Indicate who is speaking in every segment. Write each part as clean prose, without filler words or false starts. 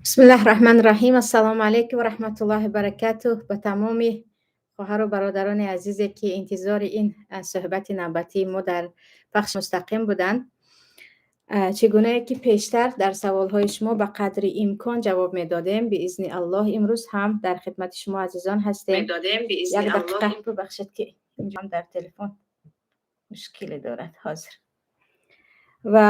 Speaker 1: Бисмиллаҳи раҳмани раҳим. Ассалому алайкум ва раҳматуллоҳи ва баракатуҳ. Ба тамоми хоҳару бародарони азизе, ки интизори ин суҳбати навбатии мо дар пахши мустақим буданд. Чӣ гунае ки пештар дар саволҳои шумо ба қадри имкон ҷавоб медодем, биизни Аллоҳ имрӯз ҳам дар хидмати шумо азизон ҳастем. Як дақиқа бубахшед, ки инҷо дар телефон мушкиле дорад ҳозир. Ва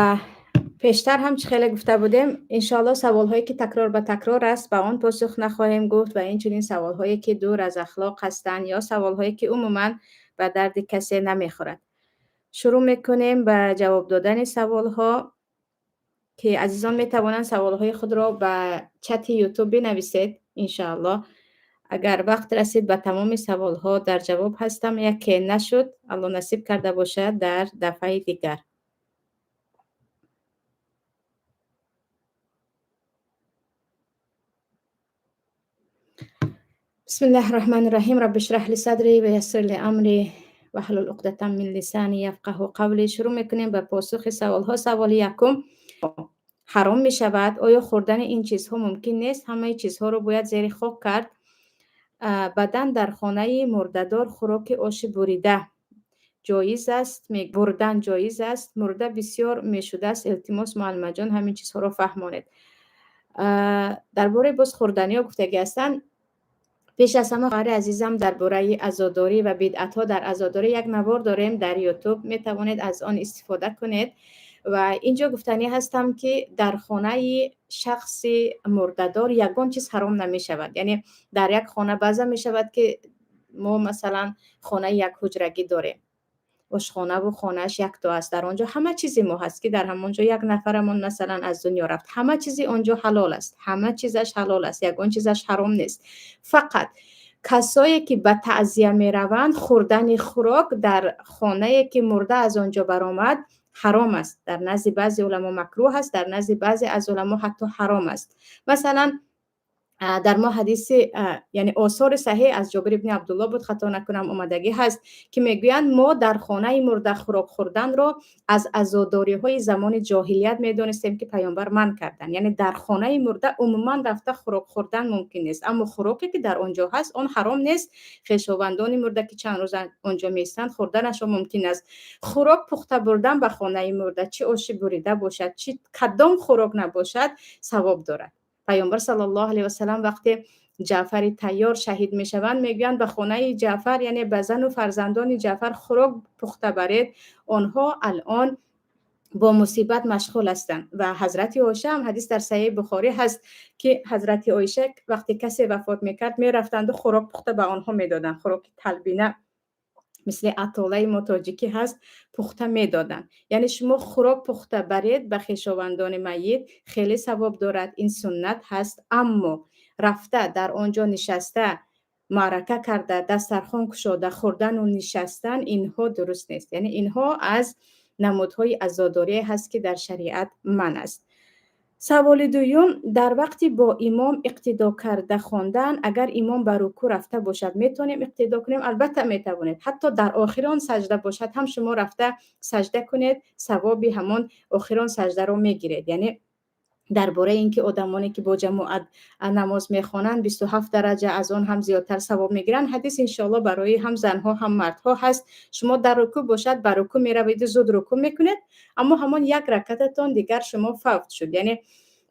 Speaker 1: пештар ҳам чӣ хеле гуфта будем, иншоаллоҳ саволҳое ки такрор ба такрор аст, ба он посух нахоҳем гуфт ва инчунин саволҳое ки дур аз ахлоқ ҳастанд ё саволҳое ки умуман ба дарди касе намехӯрад. Шурӯъ мекунем ба ҷавоб додани саволҳо, ки азизон метавонанд саволҳои худро ба чати Ютуб бинависед, иншоаллоҳ. Агар вақт расид, ба тамоми саволҳо дар ҷавоб ҳастам. Яке нашуд, Аллоҳ насиб карда бошад, дар дафъаи дигар. Бисмиллаҳи раҳмани раҳим. Рабби шраҳ ли садри ва яссир ли амри ваҳлул уқдатан мин лисани яфқаҳу қавли. Шурӯъ мекунем ба посухи саволҳо. Саволи якум: ҳаром мешавад? Оё хӯрдани ин чизҳо мумкин нест? Ҳамаи чизҳоро бояд зери хок кард. Бадан дар хонаи мурдадор хӯроки оши бурида ҷоиз аст, бурдан ҷоиз аст. Мурда бисёр мешудааст. Илтимос, муаллимаҷон, ҳамин чизҳоро фаҳмонед. Дар бораи боз хӯрданиҳо гуфтагӣ ҳастанд. Пеш аз ҳама, хоҳари азизам, дар бораи азодорӣ ва бидъатҳо дар азодорӣ як навор дорем дар Ютуб, метавонед аз он истифода кунед. Ва инҷо гуфтанӣ ҳастам, ки дар хонаи шахси мурдадор ягон чиз ҳаром намешавад. Яъне дар як хона баъзан мешавад, ки мо масалан хонаи як ҳуҷрагӣ дорем, ошхонаву хонааш якто аст, дар он ҷо ҳама чизи мо ҳаст, ки дар ҳамон ҷо як нафарамон масалан аз дунё рафт, ҳама чизи он ҷо ҳалол аст, ҳама чизаш ҳалол аст, ягон чизаш ҳаром нест. Фақат касое ки ба таъзия мераванд, хӯрдани хӯрок дар хонае ки мурда аз он ҷо баромад ҳаром аст. Дар назди баъзе уламо макрӯҳ аст, дар назди баъзе аз уламо ҳатто ҳаром аст. Масалан, дар мо ҳадиси, яъне осори саҳеҳ аз Ҷобир ибни Абдулло буд, хато накунам, омадагӣ ҳаст, ки мегӯянд мо дар хонаи мурда хӯрок хӯрданро аз азодориҳои замони ҷоҳилият медонистем, ки паёмбар манъ карданд. Яъне дар хонаи мурда умуман рафта хӯрок хӯрдан мумкин нест, аммо хӯроке ки дар он ҷо ҳаст, он ҳаром нест. Хешовандони мурда ки чанд рӯз он ҷо меистанд, хӯрданашон мумкин аст. Хӯрок пухта бурдан ба хонаи мурда, чӣ оши бурида бошад, чӣ кадом хӯрок набошад, савоб дорад. Паёмбар саллаллоҳу алайҳи васаллам вақте Ҷаъфари Тайёр шаҳид мешаванд, мегӯянд ба хонаи Ҷаъфар, яъне ба зану фарзандони Ҷаъфар хӯрок пухта баред, онҳо алон бо мусибат машғул ҳастанд. Ва ҳазрати Оиша ҳам, ҳадис дар Саҳеҳи Бухорӣ ҳаст, ки ҳазрати Оиша вақте касе вафот мекард, мерафтанду хӯрок пухта ба онҳо медоданд, хӯроки талбина, мисли атолаи мо тоҷикӣ ҳаст, пухта медоданд. Яъне шумо хӯрок пухта баред ба хешовандони майит, хеле савоб дорад, ин суннат ҳаст. Аммо рафта дар он ҷо нишаста, маърака карда, дастархон кушода, хӯрдану нишастан, инҳо дуруст нест. Яъне инҳо аз намудҳои азодорие ҳаст, ки дар шариат манъ аст. Саволи дуюм: дар вақти бо имом иқтидо карда хондан, агар имом ба рукӯъ рафта бошад, метавонем иқтидо кунем? Албатта метавонед. Ҳатто дар охирон саҷда бошад ҳам, шумо рафта саҷда кунед, савоби ҳамон охирон саҷдаро мегиред. Яъне дар бораи ин ки одамоне ки бо ҷамоат намоз мехонанд, 27 дараҷа аз он ҳам зиёдтар савоб мегиранд, ҳадис иншоалло барои ҳам занҳо, ҳам мардҳо ҳаст. Шумо дар рукӯъ бошад, ба рукӯъ мераведу зуд рукӯъ мекунед, аммо ҳамон як ракататон дигар шумо фавт шуд. Яъне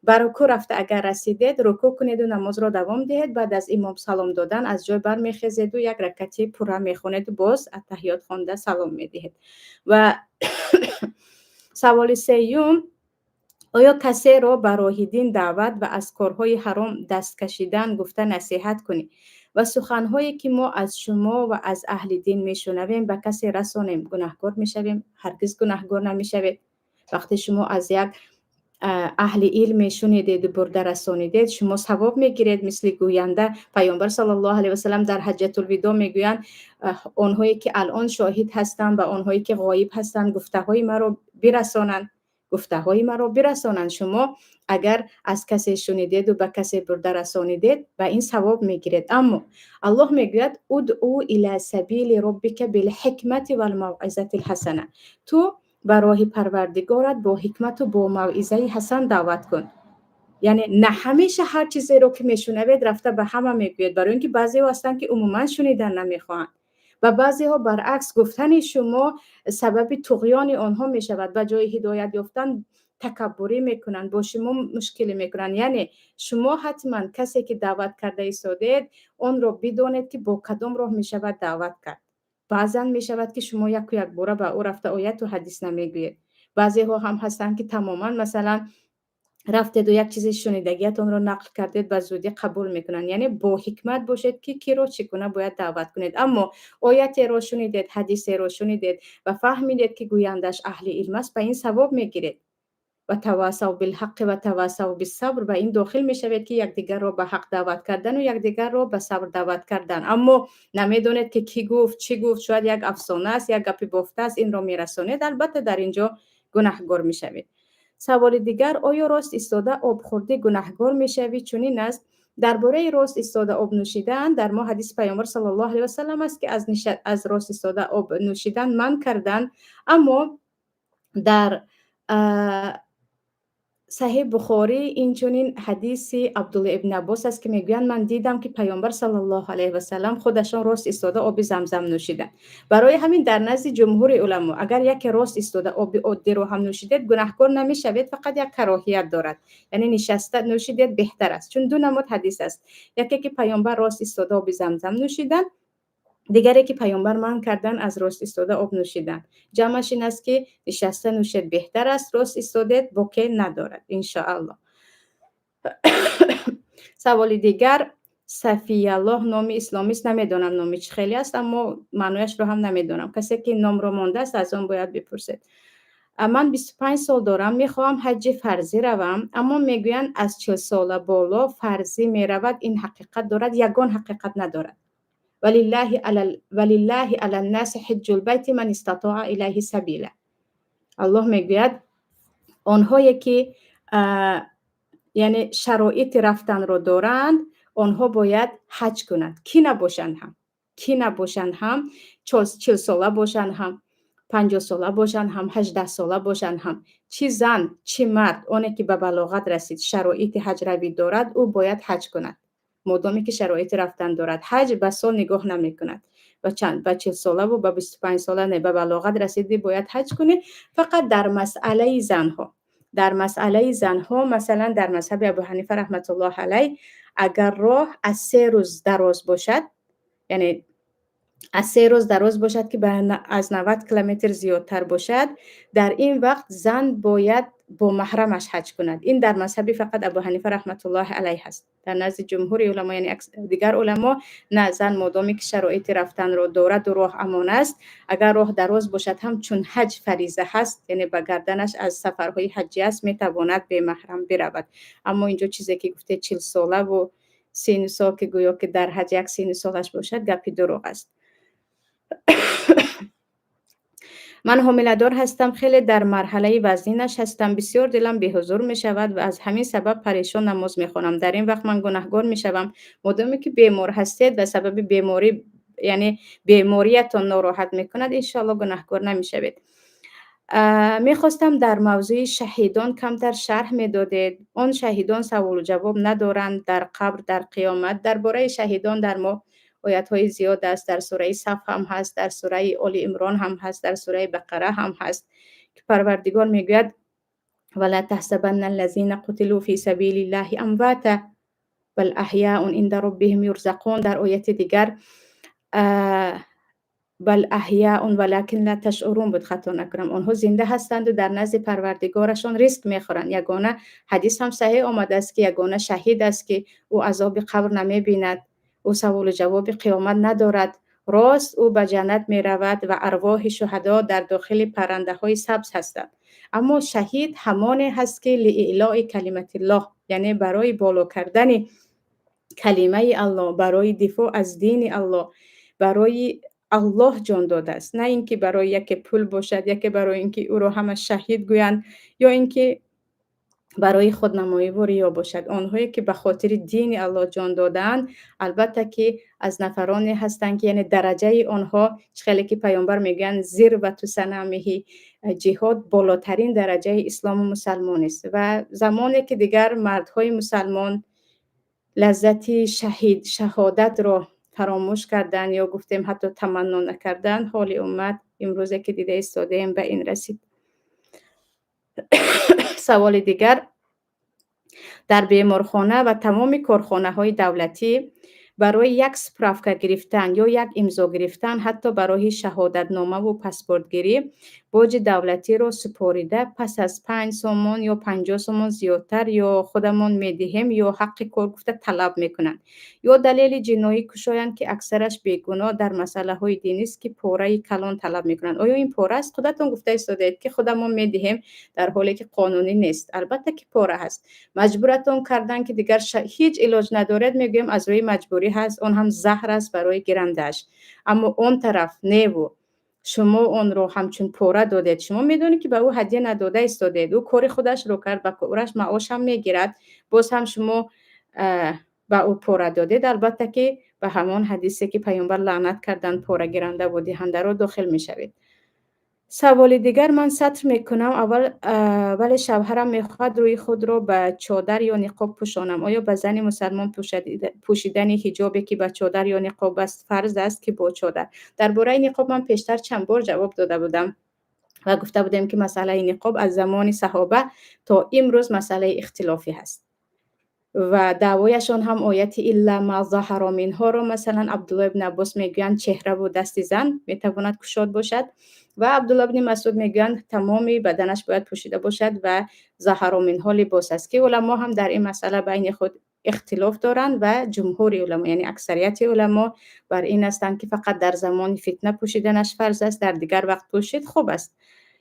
Speaker 1: ба рукӯъ рафта агар расидед, рукӯъ кунеду намозро давом диҳед. Баъд аз имом салом додан аз ҷой бармехезеду як ракати пурра мехонеду боз аттаҳиёт хонда салом медиҳед. Ва саволи сеюм: оё касеро ба роҳи дин даъват ва аз корҳои ҳаром даст кашидан гуфта насиҳат кунӣ ва суханҳое ки мо аз шумо ва аз аҳли дин мешунавем ба касе расонем, гунаҳкор мешавем? Ҳаргиз гунаҳгор намешавед. Вақте шумо аз як аҳли илм мешунидеду бурда расонидед, шумо савоб мегиред мисли гӯянда. Паёмбар саллаллоҳу алайҳи васаллам дар ҳаҷҷатулвидо мегӯянд: онҳое ки алон шоҳид ҳастанд ва онҳое ки ғоиб ҳастанд, гуфтаҳои маро бирасонанд, гуфтаҳои маро бирасонанд. Шумо агар аз касе шунидеду ба касе бурда расонидед, ба ин савоб мегиред. Аммо Аллоҳ мегӯяд: удъу ила сабили роббика билҳикмати валмавъизати лҳасана. Ту ба роҳи Парвардигорат бо ҳикмату бо мавъизаи ҳасан даъват кун. Яъне на ҳамеша ҳар чизеро, ки мешунавед, рафта ба ҳама мегӯед, барои ин ки баъзеҳо ҳастанд, ки умуман шунидан намехоҳанд ва баъзеҳо баръакс, гуфтани шумо сабаби туғёни онҳо мешавад. Ба ҷои ҳидоят ёфтан такаббурӣ мекунанд, бо шумо мушкилӣ мекунанд. Яъне шумо ҳатман касе, ки даъват карда истодед, онро бидонед, ки бо кадом роҳ мешавад даъват кард. Баъзан мешавад, ки шумо яку якбора ба ӯ рафта ояту ҳадис намегӯед. Баъзеҳо ҳам ҳастанд, ки тамоман, масалан, рафтеду як чизи шунидагиятонро нақл кардед, ба зудӣ қабул мекунанд. Яъне бо ҳикмат бошед, ки киро чӣ гуна бояд даъват кунед. Аммо оятеро шунидед, ҳадисеро шунидед ва фаҳмидед, ки гӯяндаш аҳли илм аст, ба ин савоб мегиред. وتواصوا بالحق وتواصوا بالصبر, ба ин дохил мешавед, ки якдигарро ба ҳақ даъват кардану якдигарро ба сабр даъват кардан. Аммо намедонед, ки кӣ гуфт, чӣ гуфт, шояд як афсона аст, як гапи бофта аст, инро мерасонед, албатта, дар ин ҷо гунаҳгор мешавед. Саволи дигар: оё рост истода обхӯрдӣ гунаҳгор мешавӣ? Чунин аст, дар бораи рост истода об нӯшидан дар мо ҳадиси Паёмбар саллаллоҳу алайҳи васалам аст, ки аз рост истода об нӯшидан манъ карданд. Аммо дар Саҳеҳ Бухорӣ инчунин ҳадиси Абдулло ибни Аббос аст, ки мегӯянд: «Ман дидам, ки Паёмбар саллаллоҳу алайҳи васалам худашон рост истода оби Замзам нӯшиданд». Барои ҳамин дар назди ҷумҳури уламо, агар яке рост истода оби оддиро ҳам нӯшидед, гунаҳкор намешавед, фақат як кароҳият дорад, яъне нишаста нӯшидед беҳтар аст. Чун ду намуд ҳадис аст: яке, ки Паёмбар рост истода оби Замзам нӯшиданд, дигаре, ки Паёмбар манъ кардан аз рост истода об нӯшидан. Ҷамъаш ин аст, ки нишаста нӯшед беҳтар аст, рост истодед, боке надорад, иншоаллоҳ. Саволи дигар: Сафияллоҳ номи исломист, намедонам, номи чӣ хеле аст, аммо маънояшро ҳам намедонам. Касе, ки номро мондааст, аз он бояд бипурсед. Ман 25 сол дорам, мехоҳам ҳаҷҷи фарзӣ равам, аммо мегӯянд, аз 40 сола боло фарзӣ меравад. Ин ҳақиқат дорад? Ягон ҳақиқат надорад. ولله على الناس حج البيت من استطاع إليه سبيلا. Аллоҳ мегӯяд, онҳое ки, яъне, шароити рафтанро доранд, онҳо бояд ҳаҷ кунанд. Кӣ набошанд ҳам, кӣ набошанд ҳам, 40 сола бошанд ҳам, 50 сола бошанд ҳам, 18 сола бошанд ҳам, чӣ зан, чӣ мард, оне ки ба балоғат расид, шароити ҳаҷравӣ дорад, ӯ бояд ҳаҷ кунад, модоме ки шароити рафтан дорад. Ҳаҷ ба сол нигоҳ намекунад, ба чанд, ба 40 солаву ба 25 сола не, ба балоғат расидӣ, бояд ҳаҷ кунӣ. Фақат дар масъалаи занҳо, масалан, дар мазҳаби Абу Ҳанифа раҳматуллоҳ алайҳ, агар роҳ аз 3 рӯз дароз бошад, яъне аз 3 рӯз дароз бошад, ки аз 90 километр зиёдтар бошад, дар ин вақт зан бояд бо маҳрамаш ҳаҷ кунад. Ин дар мазҳаби фақат Абу Ҳанифа раҳматуллоҳи алайҳ ҳаст. Дар назди ҷумҳури уламо, яъне дигар уламо, на, зан модоме ки шароити рафтанро дораду роҳ амон аст, агар роҳ дароз бошад ҳам, чун ҳаҷ фариза ҳаст, яъне ба гарданаш аз сафарҳои ҳаҷҷӣ аст, метавонад бемаҳрам биравад. Аммо инҷо чизе ки гуфте, 40 солаву сину сол, ки гӯё ки дар ҳаҷ як сину солаш бошад, гапи дурӯғ аст. Ман ҳомиладор ҳастам, хеле дар марҳалаи вазнинаш ҳастам, бисёр дилам беҳузур мешавад ва аз ҳамин сабаб парешон намоз мехонам. Дар ин вақт ман гунаҳгор мешавам? Модоме ки бемор ҳастед ва сабаби беморӣ, яъне бемориятон нороҳат мекунад, иншоалло, гунаҳгор намешавед. Мехостам дар мавзӯи шаҳидон камтар шарҳ медодед. Он шаҳидон саволу ҷавоб надоранд дар қабр, дар қиёмат. Дар бораи шаҳидон дар мо оятҳои зиёд аст, дар сураи Саф ҳам ҳаст, дар сураи Оли Имрон ҳам ҳаст, дар сураи Бақара ҳам ҳаст, ки Парвардигор мегӯяд: ولا تحسبن الذين قتلوا في سبيل الله أمواتا بل أحياء عند ربهم يرزقون. Дар ояти дигар بل أحياء ولكن لا تشعرون буд, хато накунам. Онҳо зинда ҳастанду дар назди Парвардигорашон ризқ мехӯранд. Ягона ҳадис ҳам саҳеҳ омадааст, ки ягона шаҳид аст, ки ӯ азоби қабр намебинад, ӯ саволу ҷавоби қиёмат надорад, рост ӯ ба ҷаннат меравад ва арвоҳи шуҳадо дар дохили паррандаҳои сабз ҳастанд. Аммо шаҳид ҳамоне ҳаст, ки لإعلاء كلمة الله, яъне барои боло кардани калимаи Аллоҳ, барои дифоъ аз дини Аллоҳ, барои Аллоҳ ҷон додааст, на ин ки барои яке пул бошад, яке барои ин ки ӯро ҳама шаҳид гӯянд ё ин ки барои худнамоиву риё бошад. Онҳое ки ба хотири дини Аллоҳ ҷон додаанд, албатта ки аз нафароне ҳастанд, ки, яъне, дараҷаи онҳо чӣ хеле ки Паёмбар мегӯянд: ذروة سنامه. Ҷиҳод болотарин дараҷаи ислому мусалмонист ва замоне ки дигар мардҳои мусалмон лаззати шаҳид шаҳодатро фаромӯш кардан ё гуфтем, ҳатто таманно накардан, ҳоли уммат имрӯзе ки дида истодаем, ба ин расид. Саволи дигар: дар беморхона ва тамоми корхонаҳои давлатӣ барои як справка гирифтан ё як имзо гирифтан, ҳатто барои шаҳодатномаву паспортгирӣ боҷи давлатиро супорида, пас аз 5 сомон ё 50 сомон зиёдтар ё худамон медиҳем, ё ҳаққи кор гуфта талаб мекунанд, ё далели ҷиноӣ кушоянд, ки аксараш бегуноҳ дар масъалаҳои динист, ки пораи калон талаб мекунанд. Оё ин пора аст? Худатон гуфта истодаед, ки худамон медиҳем, дар ҳоле ки қонунӣ нест. Албатта ки пора ҳаст. Маҷбуратон кардан, ки дигар ҳеҷ илоҷ надоред, мегӯем, аз рӯи маҷбурӣ ҳаст, он ҳам заҳр аст барои гирандааш. Аммо он тараф неву шумо онро ҳамчун пора додед. Шумо медонед, ки ба ӯ ҳадя надода истодед, ӯ кори худашро кард, ба кораш маошам мегирад, боз ҳам шумо ба ӯ пора додед. Албатта ки ба ҳамон ҳадисе, ки Паёмбар лаънат карданд порагирандаву диҳандаро, дохил мешавед. Саволи дигар: ман сатр мекунам аввал, вале шавҳарам мехоҳад рӯи худро ба чодар ё ниқоб пӯшонам. Оё ба зани мусалмон пӯшидани ҳиҷобе, ки ба чодар ё ниқоб аст, фарз аст, ки бо чодар? Дар бораи ниқоб ман пештар чанд бор ҷавоб дода будам ва гуфта будем, ки масъалаи ниқоб аз замони саҳоба то имрӯз масъалаи ихтилофӣ ҳаст ва даъвояшон ҳам ояти «إلا ما ظهر منها»-ро. Масалан, Абдулло ибни Аббос мегӯянд, чеҳраву дасти зан метавонад кушод бошад ва Абдулло ибни Масуд мегӯянд, тамоми баданаш бояд пӯшида бошад ва ظهر منها либос аст, ки уламо ҳам дар ин масъала байни худ ихтилоф доранд ва ҷумҳури уламо, яъне аксарияти уламо, бар ин ҳастанд, ки фақат дар замони фитна пӯшиданаш фарз аст, дар дигар вақт пӯшид, хуб аст.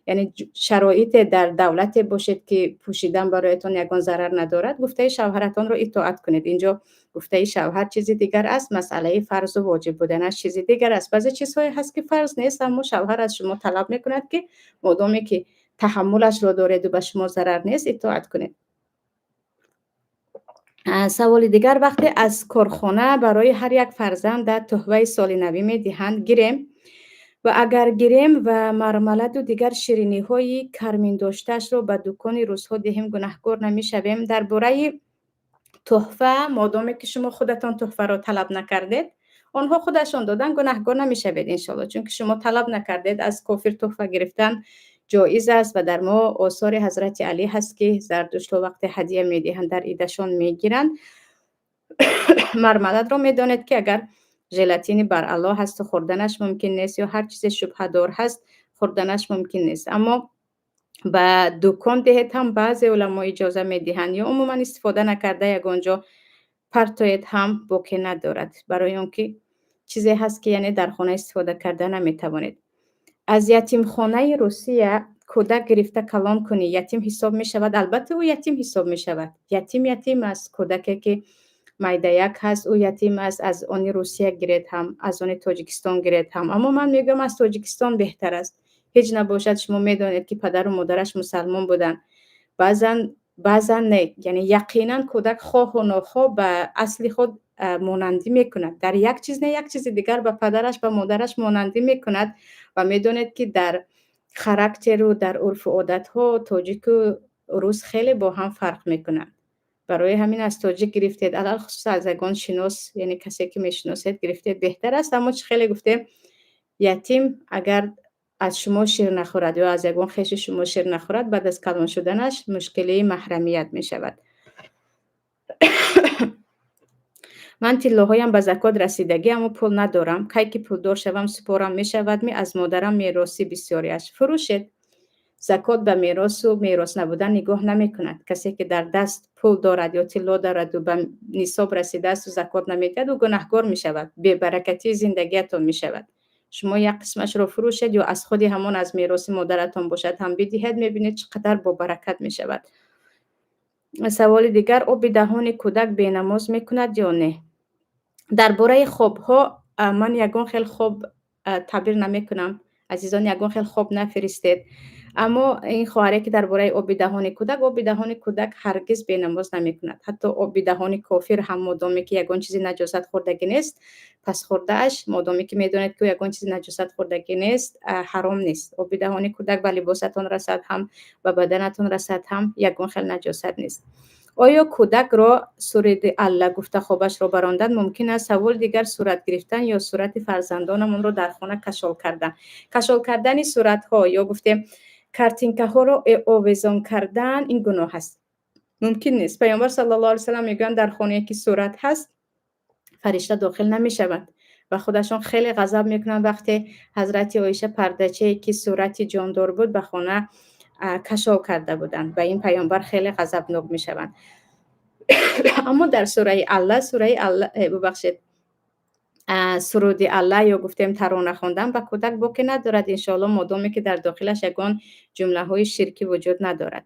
Speaker 1: Яъне шароите дар давлате бошед, ки пӯшидан бароятон ягон зарар надорад, гуфтаи шавҳаратонро итоат кунед. Инҷо гуфтаи шавҳар чизи дигар аст, масъалаи фарзу воҷиб буданаш чизи дигар аст. Баъзе чизҳое ҳаст, ки фарз нест, аммо шавҳар аз шумо талаб мекунад, ки модоме ки таҳаммулашро дореду ба шумо зарар нест, итоат кунед. Саволи дигар: вақте аз корхона барои ҳар як фарзанд дар туҳфаи соли навӣ медиҳанд, гирем? Ва агар гирем ва мармаладу дигар шириниҳои карминдоштаашро ба дукони рӯзҳо диҳем, гунаҳкор намешавем? Дар бораи туҳфа, модоме ки шумо худатон туҳфаро талаб накардед, онҳо худашон додан, гунаҳкор намешавед, иншоалло, чунки шумо талаб накардед. Аз кофир туҳфа гирифтан ҷоиз аст ва дар мо осори Ҳазрати Алӣ ҳаст, ки зардуштҳо вақте ҳадия медиҳанд, дар идашон мегиранд. Мармаладро медонед, ки агар желатини баръало ҳасту хӯрданаш мумкин нест ё ҳар чизе шубҳадор ҳаст, хӯрданаш мумкин нест. Аммо ба дукон диҳед ҳам баъзе уламо иҷоза медиҳанд ё умуман истифода накарда ягон ҷо партоед ҳам боке надорад, барои он ки чизе ҳаст, ки яъне дар хона истифода карда наметавонед. Аз ятимхонаи Русия кӯдак гирифта калон кунӣ, ятим ҳисоб мешавад? Албатта, ӯ ятим ҳисоб мешавад. Ятим ятим аст. Кӯдаке ки майдаяк ҳаст, ӯ ятим аст. Аз они Русия гиред ҳам, аз они Тоҷикистон гиред ҳам, аммо ман мегӯям, аз Тоҷикистон беҳтар аст. Ҳеҷ набошад, шумо медонед, ки падару модараш мусалмон буданд. Баъзан, баъзан не, яъне яқинан кӯдак хоҳу нохоҳ ба асли худ монандӣ мекунад. Дар як чиз не, як чизи дигар ба падараш, ба модараш монандӣ мекунад. Ва медонед, ки дар характеру дар урфу одатҳо тоҷику рус хеле бо ҳам фарқ мекунанд. Барои ҳамин аз тоҷик гирифтед, алалхусус аз ягон шинос, яъне касе ки мешиносед, гирифтед, беҳтар аст. Аммо чӣ хеле гуфтем, ятим агар аз шумо шир нахӯрад ё аз ягон хеши шумо шир нахӯрад, баъд аз калон шуданаш мушкилии маҳрамият мешавад. Ман тиллоҳоям ба закот расидагӣ, аммо пул надорам. Кай ки пулдор шавам, супорам мешавадми? Аз модарам меросӣ бисёриаш. Фурӯшед. Закот ба меросу мерос набудан нигоҳ намекунад. Касе ки дар даст пул дорад ё тилло дораду ба нисоб расидаасту закот намедиҳад, ӯ гунаҳкор мешавад, бебаракатии зиндагиятон мешавад. Шумо як қисмашро фурӯшед ё аз худи ҳамон, аз мероси модаратон бошад ҳам, бидиҳед, мебинед, чӣ қадар бобаракат мешавад. Саволи дигар: оби даҳони кӯдак бенамоз мекунад ё не? Дар бораи хобҳо ман ягон хел хоб таъбир намекунам. Азизон, ягон хел хоб нафиристед. Аммо ин хоҳаре, ки дар бораи оби даҳони кӯдак, оби даҳони кӯдак ҳаргиз бенамоз намекунад. Ҳатто оби даҳони кофир ҳам, модоме ки ягон чизи наҷосат хӯрдагӣ нест, пасхӯрдааш, модоме ки медонед, ки ягон чизи наҷосат хӯрдагӣ нест, ҳаром нест. Оби даҳони кӯдак ба либосатон расад ҳам, ба баданатон расад ҳам, ягон хел наҷосат нест. Оё кӯдакро суруди Алла гуфта хобашро барондан мумкин аст? Саволи дигар: сурат гирифтан ё сурати фарзандонамонро дар хона кашол кардан. Кашол кардани суратҳо ё гуфтем, картинкаҳоро овезон кардан, ин гуноҳ аст, мумкин нест. Паёмбар саллаллоҳу алайҳи васаллам мегӯянд: дар хонае ки сурат ҳаст, фаришта дохил намешавад. Ва худашон хеле ғазаб мекунанд, вақте ҳазрати Оиша пардачае, ки сурати ҷондор буд, ба хона кашол карда буданд. Ба ин паёмбар хеле ғазабнок мешаванд. Аммо дар сураи Алла, сураи Алла, бубахшед, суруди Алла ё гуфтем, тарона хондан ба кӯдак боке надорад, иншоалло, модоме ки дар дохилаш ягон ҷумлаҳои ширкӣ вуҷуд надорад.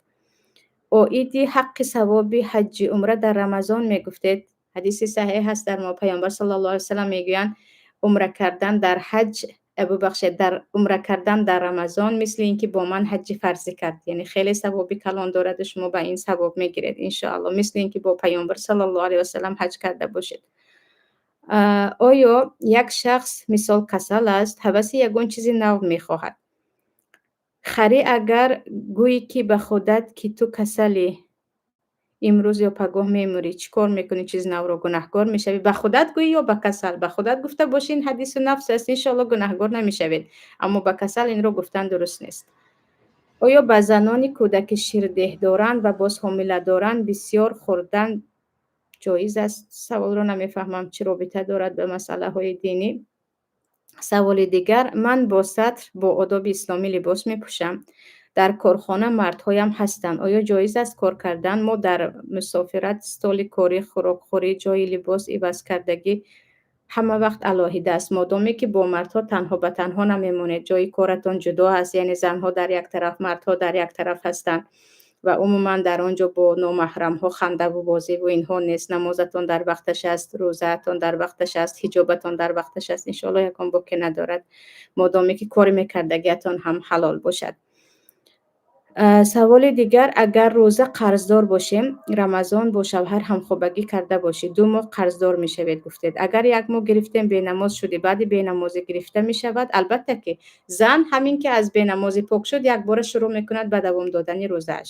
Speaker 1: Оиди ҳаққи савоби ҳаҷҷи умра дар Рамазон мегуфтед. Ҳадиси саҳеҳ ҳаст дар мо, паёмбар саллаллоҳу алайҳи васаллам мегӯянд: умра кардан дар ҳаҷ, бубахшед, дар умра кардан дар Рамазон мисли ин ки бо ман ҳаҷҷи фарзӣ кард. Яъне хеле савоби калон дораду шумо ба ин савоб мегиред, иншоалло, мисли ин ки бо паёмбар саллаллоҳу алайҳи васаллам ҳаҷ карда бошед. Оё як шахс, мисол, касал аст, ҳаваси ягон чизи нав мехоҳад харӣ, агар гӯӣ ки ба худат, ки ту касалӣ, имрӯз ё пагоҳ мемурӣ, чӣ кор мекунӣ? Чизи навро гунаҳкор мешавӣ. Ба худат гӯӣ ё ба касал? Ба худат гуфта бошӣ, ин ҳадису нафс аст, иншоалло, гунаҳгор намешавед, аммо ба касал инро гуфтан дуруст нест. Оё ба занони кӯдаки ширдеҳ доранд ва боз ҳомила доранд, бисёр хӯрдан ҷоиз аст? Саволро намефаҳмам, чӣ робита дорад ба масъалаҳои динӣ? Саволи дигар: ман бо сатр, бо одоби исломӣ либос мепӯшам. Дар корхона мардҳоям ҳастанд. Оё ҷоиз аст кор кардан? Мо дар мусофират столи корӣ, хӯрокхӯрӣ, ҷои либос ивазкардагӣ ҳама вақт алоҳида аст. Модоме ки бо мардҳо танҳо ба танҳо намемонед, ҷои коратон ҷудо аст, яъне занҳо дар як тараф, мардҳо дар як тараф ҳастанд ва умуман дар он ҷо бо номаҳрамҳо хандаву бозиву инҳо нест, намозатон дар вақташ аст, рӯзаатон дар вақташ аст, ҳиҷобатон дар вақташ аст, иншоалло, ягон боке надорад, модоме ки кори мекардагиатон ҳам ҳалол бошад. Саволи дигар: агар рӯза қарздор бошем, Рамазон бо шавҳар ҳамхобагӣ карда бошӣ, 2 моҳ қарздор мешавед, гуфтед. Агар як моҳ гирифтем, бенамоз шудӣ, баъди бенамозӣ гирифта мешавад? Албатта ки зан ҳамин ки аз бенамозӣ пок шуд, якбора шурӯъ мекунад ба давом додани рӯзааш.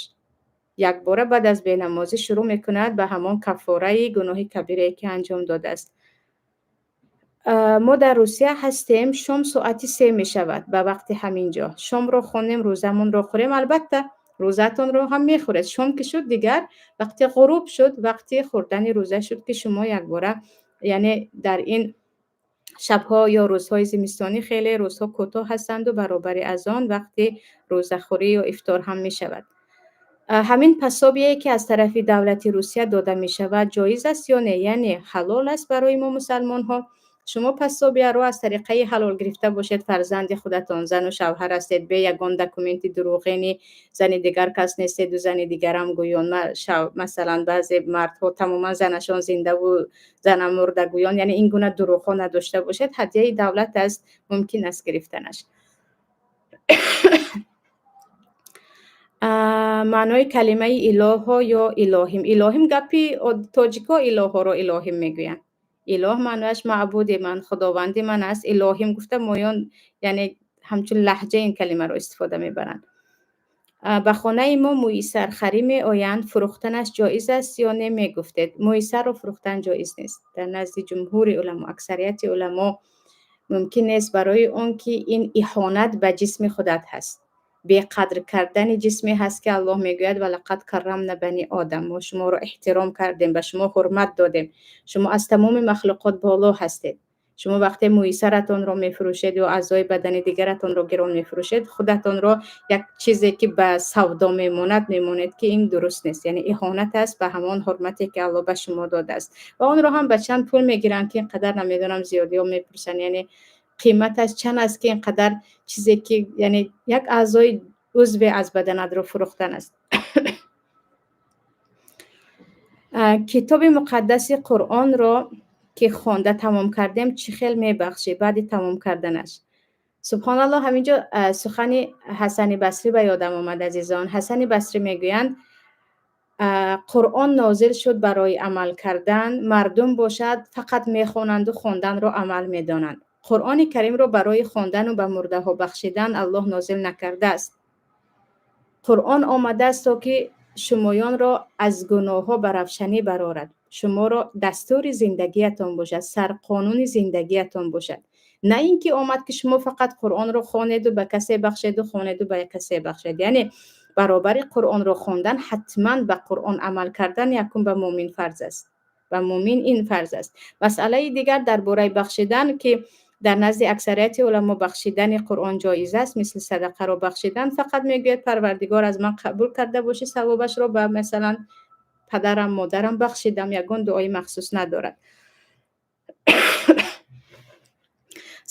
Speaker 1: Якбора баъд аз бенамозӣ шурӯъ мекунад ба ҳамон каффораи гуноҳи кабирае, ки анҷом додааст. Мо дар Русия ҳастем, шом соати 3 мешавад ба вақти ҳамин ҷо. Шомро хонем, рӯзамонро хӯрем? Албатта, рӯзаатонро ҳам мехӯред. Шом ки шуд, дигар вақти ғуруб шуд, вақти хӯрдани рӯза шуд, ки шумо якбора, яъне дар ин шабҳо ё рӯзҳои зимистонӣ хеле рӯзҳо кӯтоҳ ҳастанду баробари азон вақти рӯзахӯрӣ ё ифтор ҳам мешавад. Ҳамин пособие, ки аз тарафи давлати Русия дода мешавад, ҷоиз аст ё не, яъне ҳалол аст барои мо мусалмонҳо? Шумо пособияро аз тариқаи ҳалол гирифта бошед, фарзанди худатон, зану шавҳар ҳастед, бе ягон документи дурӯғини зани дигар кас нестеду зани дигарам гӯён, масалан, баъзе мардҳо тамоман занашон зиндаву занам мурда гӯён, яъне ин гуна дурӯғҳо надошта бошед, ҳадияи давлат аст, мумкин аст гирифтанаш. Маънои калимаи илоҳо ё илоҳим? Илоҳим гапи тоҷикҳо, илоҳоро илоҳим мегӯянд. Илоҳ маънояш маъбуди ман, худованди ман аст. Илоҳим гуфта моён, яъне ҳамчун лаҳҷа ин калимаро истифода мебаранд. Ба хонаи мо мӯйсархарӣ меоянд, фурӯхтанаш ҷоиз аст ё не, мегуфтед. Мӯйсарро фурӯхтан ҷоиз нест. Дар назди ҷумҳури уламо, аксарияти уламо, мумкин нест, барои он ки ин иҳонат ба ҷисми худат ҳаст, беқадр кардани ҷисме ҳаст, ки Аллоҳ мегӯяд: «Ва лақад каррамна бани одам», мо шуморо эҳтиром кардем, ба шумо ҳурмат додем, шумо аз тамоми махлуқот боло ҳастед. Шумо вақте мӯи саратонро мефурӯшед ё аъзои бадани дигаратонро гирон мефурӯшед, худатонро як чизе, ки ба савдо мемонад, мемонед, ки ин дуруст нест, яъне иҳонат аст ба ҳамон ҳурмате, ки Аллоҳ ба шумо додааст. Ва онро ҳам ба чанд пул мегиранд, ки ин қадар, намедонам, зиёдиҳо мепурсанд, яъне қиматаш чанд аст, ки ин қадар чизе, ки яъне як аъзои узве аз баданатро фурӯхтан аст. Китоби муқаддаси Қуръонро, ки хонда тамом кардем, чӣ хел мебахшӣ баъди тамом карданаш? Субҳоналлоҳ, ҳаминҷо сухани Ҳасани Басрӣ ба ёдам омад, азизон. Ҳасани Басрӣ мегӯянд: «Қуръон нозил шуд барои амал кардан, мардум бошад, фақат мехонанду хонданро амал медонанд. Қуръони Каримро барои хондану ба мурдаҳо бахшидан Аллоҳ нозил накардааст. Қуръон омадааст, то ки шумоёнро аз гуноҳҳо ба равшанӣ барорад, шуморо дастури зиндагиятон бошад, сарқонуни зиндагиятон бошад, на ин ки омад, ки шумо фақат Қуръонро хонеду ба касе бахшеду, хонеду ба касе бахшед». Яъне баробари Қуръонро хондан ҳатман ба Қуръон амал кардан якум ба муъмин фарз аст, ба муъмин ин фарз аст. Масъалаи дигар дар бораи бахшидан, ки дар назди аксарияти уламо бахшидани Қуръон ҷоиз аст, мисли садақаро бахшидан. Фақат мегӯяд: «Парвардигор, аз ман қабул карда бошӣ савобашро, ба масалан падарам, модарам бахшидам». Ягон дуои махсус надорад.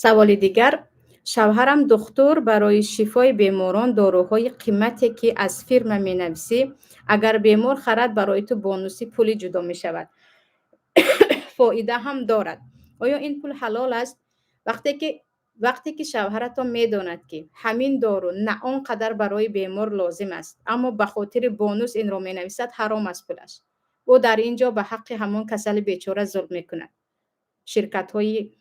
Speaker 1: Саволи дигар: шавҳарам духтур, барои шифои беморон доруҳои қимате, ки аз фирма менависӣ, агар бемор харад, барои ту бонуси пулӣ ҷудо мешавад, фоида ҳам дорад. Оё ин пул ҳалол аст? Вақте ки шавҳаратон медонад, ки ҳамин дору на он қадар барои бемор лозим аст, аммо ба хотири бонус инро менависад, ҳаром аст пулаш. Ӯ дар ин ҷо ба ҳаққи ҳамон касали бечора зулм мекунад. Ширкатҳои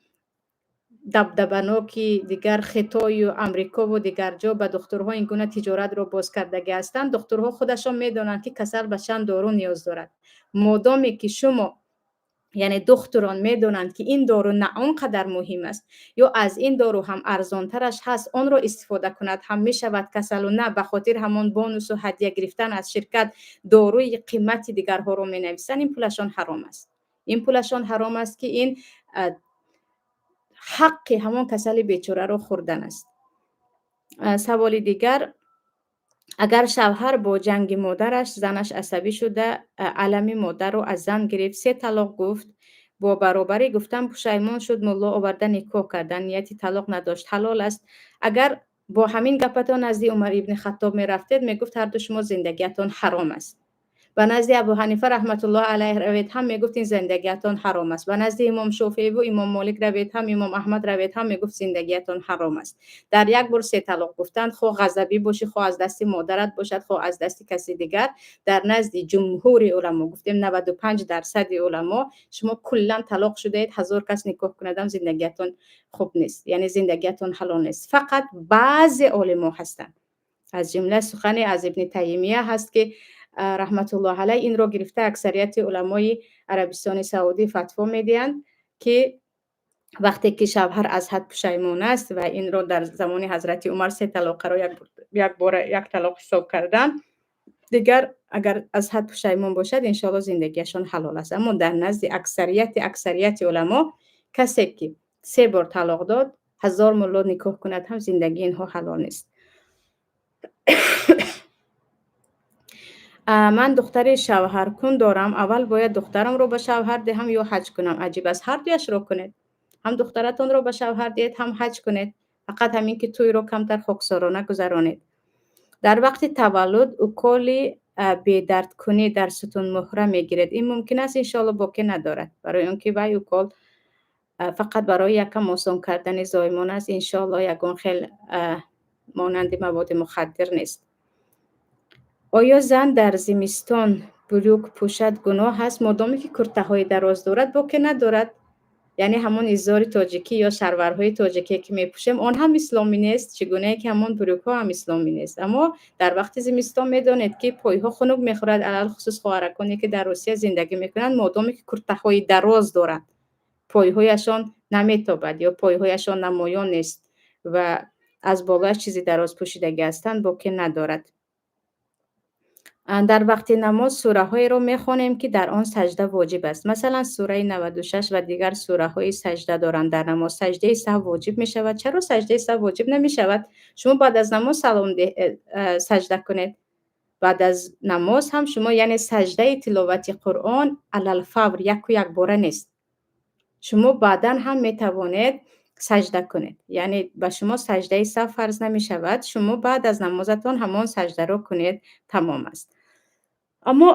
Speaker 1: дабдабаноки дигар Хитою Амрикову дигар ҷо ба духтурҳо ин гуна тиҷоратро боз кардагӣ ҳастанд. Духтурҳо худашон медонанд, ки касал ба чанд дору ниёз дорад. Модоме ки шумо, яъне духтурон медонанд, ки ин дору на он қадар муҳим аст ё аз ин дору ҳам арзонтараш ҳаст, онро истифода кунад ҳам мешавад касалу, на ба хотири ҳамон бонусу ҳадя гирифтан аз ширкат доруи қимати дигарҳоро менависанд, ин пулашон ҳаром аст. Ин пулашон ҳаром аст, ки ин ҳаққи ҳамон касали бечораро хӯрдан аст. Саволи дигар: агар шавҳар бо ҷанги модараш, занаш асабӣ шуда, алами модарро аз зан гирифт, се талоқ гуфт, бо баробарӣ гуфтан пушаймон шуд, мулло оварда никоҳ кардан, нияти талоқ надошт, ҳалол аст? Агар бо ҳамин гапатон назди Умар ибни Хаттоб мерафтед, мегуфт: «Ҳарду шумо зиндагиятон ҳаром аст». Ба назди Абу Ҳанифа раҳматуллоҳ алайҳ равед ҳам, мегуфт: «Ин зиндагиятон ҳаром аст». Ба назди имом Шофеиву имом Молик равед ҳам, имом Аҳмад равед ҳам, мегуфт: «Зиндагиятон ҳаром аст». Дар як бор се талоқ гуфтанд, хоҳ ғазабӣ бошӣ, хоҳ аз дасти модарат бошад, хоҳ аз дасти каси дигар, дар назди ҷумҳури уламо, гуфтем, 95 дарсади уламо, шумо куллан талоқ шудаед, ҳазор кас никоҳ кунадам, зиндагиятон хуб нест, яъне зиндагиятон ҳалол нест. Фақат баъзе олимо ҳастанд, аз ҷумла сухане аз Ибни Таймия ҳаст, ки раҳматуллоҳ алайҳ, инро гирифта аксарияти уламои Арабистони Саудӣ фатво медиҳанд, ки вақте ки шавҳар аз ҳад пушаймон аст, ва инро дар замони ҳазрати Умар се талоқаро якбора як талоқ ҳисоб кардан, дигар агар аз ҳад пушаймон бошад, иншоалло зиндагиашон ҳалол аст. Аммо дар назди аксарияти уламо касе ки се бор талоқ дод, ҳазор мулло никоҳ кунад ҳам, зиндагии инҳо ҳалол нест. Ман духтари шавҳаркун дорам. Аввал бояд духтарамро ба шавҳар диҳам ё ҳаҷ кунам? Аҷиб аст. Ҳар дуяшро кунед, ҳам духтаратонро ба шавҳар диҳед, ҳам ҳаҷ кунед. Фақат ҳамин ки тӯйро камтар хоксорона гузаронед. Дар вақти таваллуд уколи бедардкунӣ дар сутунмуҳра мегиред, ин мумкин аст? Иншоалло, боке надорад, барои он ки вай укол фақат барои якам осон кардани зоимон аст. Иншоалло, ягон хел монанди маводи мухаддир нест. Оё зан дар зимистон брюк пӯшад гуноҳ аст? Модоме ки куртаҳои дароз дорад, боке надорад. Яъне ҳамон изори тоҷикӣ ё шарварҳои тоҷикие, ки мепӯшем, он ҳам исломӣ нест, чӣ гунае ки ҳамон брюкҳо ҳам исломӣ нест. Аммо дар вақти зимистон медонед, ки пойҳо хунук мехӯрад, алалхусус хоҳараконе, ки дар Русия зиндагӣ мекунанд, модоме ки куртаҳои дароз доранд, пойҳояшон наметобад ё пойҳояшон намоён нест ва аз болояш чизи дароз пӯшидагӣ ҳастанд, боке надорад. Дар вақти намоз сураҳоеро мехонем, ки дар он саҷда воҷиб аст, масалан сураи 96 ва дигар сураҳои саҷда доранд. Дар намоз саҷдаи саҳв воҷиб мешавад? Чаро саҷдаи саҳв воҷиб намешавад? Шумо баъд аз намоз салом саҷда кунед. Баъд аз намоз ҳам шумо, яъне саҷдаи тиловати Қуръон алалфавр, яку якбора нест. Шумо баъдан ҳам метавонед саҷда кунед. Яъне ба шумо саҷдаи саҳв фарз намешавад. Шумо баъд аз намозатон ҳамон саҷдаро кунед, тамом аст. Аммо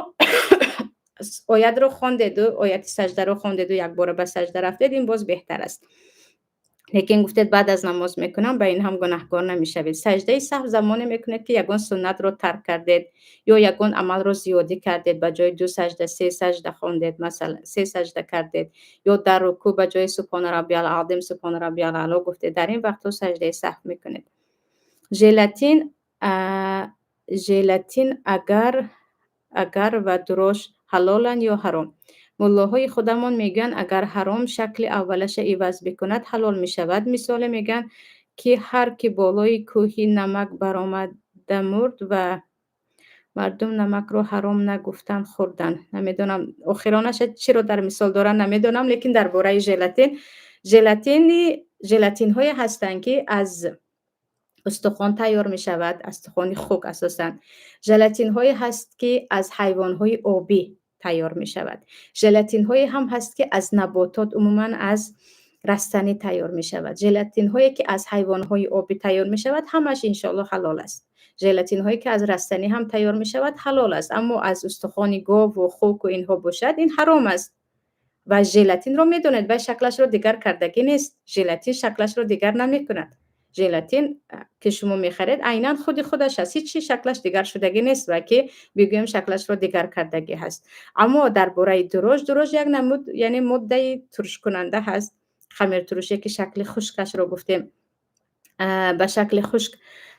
Speaker 1: оятро хондеду, ояти саҷдаро хондеду якбора ба саҷда рафтед, ин боз беҳтар аст. Лекин гуфтед, баъд аз намоз мекунам, ба ин ҳам гунаҳкор намешавед. Саҷдаи саҳв замоне мекунед, ки ягон суннатро тарк кардед ё ягон амалро зиёдӣ кардед, ба ҷои ду саҷда се саҷда хондед, масалан, се саҷда кардед, ё дар рукӯъ ба ҷои субҳона раббиял азим субҳона раббиял аъло гуфтед. Дар ин вақтҳо саҷдаи саҳв мекунед. Желатин, агар ва дрожж ҳалоланд ё ҳаром? Муллоҳои худамон мегӯянд, агар ҳаром шакли аввалаша иваз бикунад, ҳалол мешавад. Мисоле мегӯянд, ки ҳар ки болои кӯҳи намак баромада мурд ва мардум намакро ҳаром нагуфтанд, хӯрданд. Намедонам, охиронаша чиро дар мисол доранд, намедонам, лекин дар бораи желатин, желатинҳое ҳастанд, ки аз устухон тайёр мешавад, устухони хук асосан. Желатинҳое ҳаст, ки аз ҳайвонҳои обӣ тайёр мешавад. Желатинҳое ҳам ҳаст, ки аз наботот, умуман аз растанӣ тайёр мешавад. Желатинҳое, ки аз ҳайвонҳои обӣ тайёр мешавад, ҳамааш, иншоалло, ҳалол аст. Желатинҳое, ки аз растанӣ ҳам тайёр мешавад, ҳалол аст, аммо аз устухони гову хуку инҳо бошад, ин ҳаром аст. Ва желатинро медонед, вай шаклашро дигар кардагӣ нест. Желатин шаклашро дигар намекунад. Желатин, ки шумо мехаред, айнан худи худаш аст, ҳеҷ чи шаклаш дигар шудагӣ нест ва ки бигӯем, шаклашро дигар кардагӣ ҳаст. Аммо дар бораи дрожж, дрожж як намуд, яъне моддаи туршкунанда ҳаст, хамиртуруше, ки шакли хушкашро гуфтем, ба шакли хушк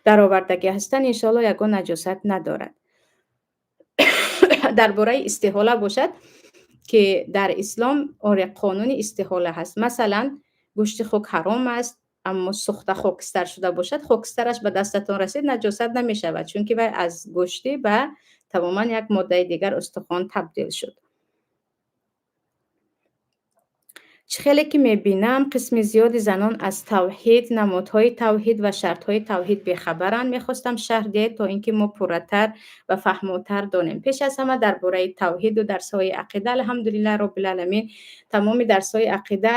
Speaker 1: даровардагӣ ҳастанд, иншоалло, ягон наҷосат надорад. Дар бораи истиҳола бошад, ки дар ислом, оре, қонуни истиҳола ҳаст. Масалан, гӯшти хук ҳаром аст, аммо сӯхта хокистар шуда бошад, хокистараш ба дастатон расид, наҷосат намешавад, чунки вай аз гӯштӣ ба тамоман як моддаи дигар, устухон табдил шуд. Чӣ хеле ки мебинам, қисми зиёди занон аз тавҳид, намудҳои тавҳид ва шартҳои тавҳид бехабаранд. Мехостам шарҳ диҳед, то ин ки мо пурратар ва фаҳмотар донем. Пеш аз ҳама, дар бораи тавҳиду дарсҳои ақида, алҳамдулиллаҳ роббилаламин, тамоми дарсҳои ақида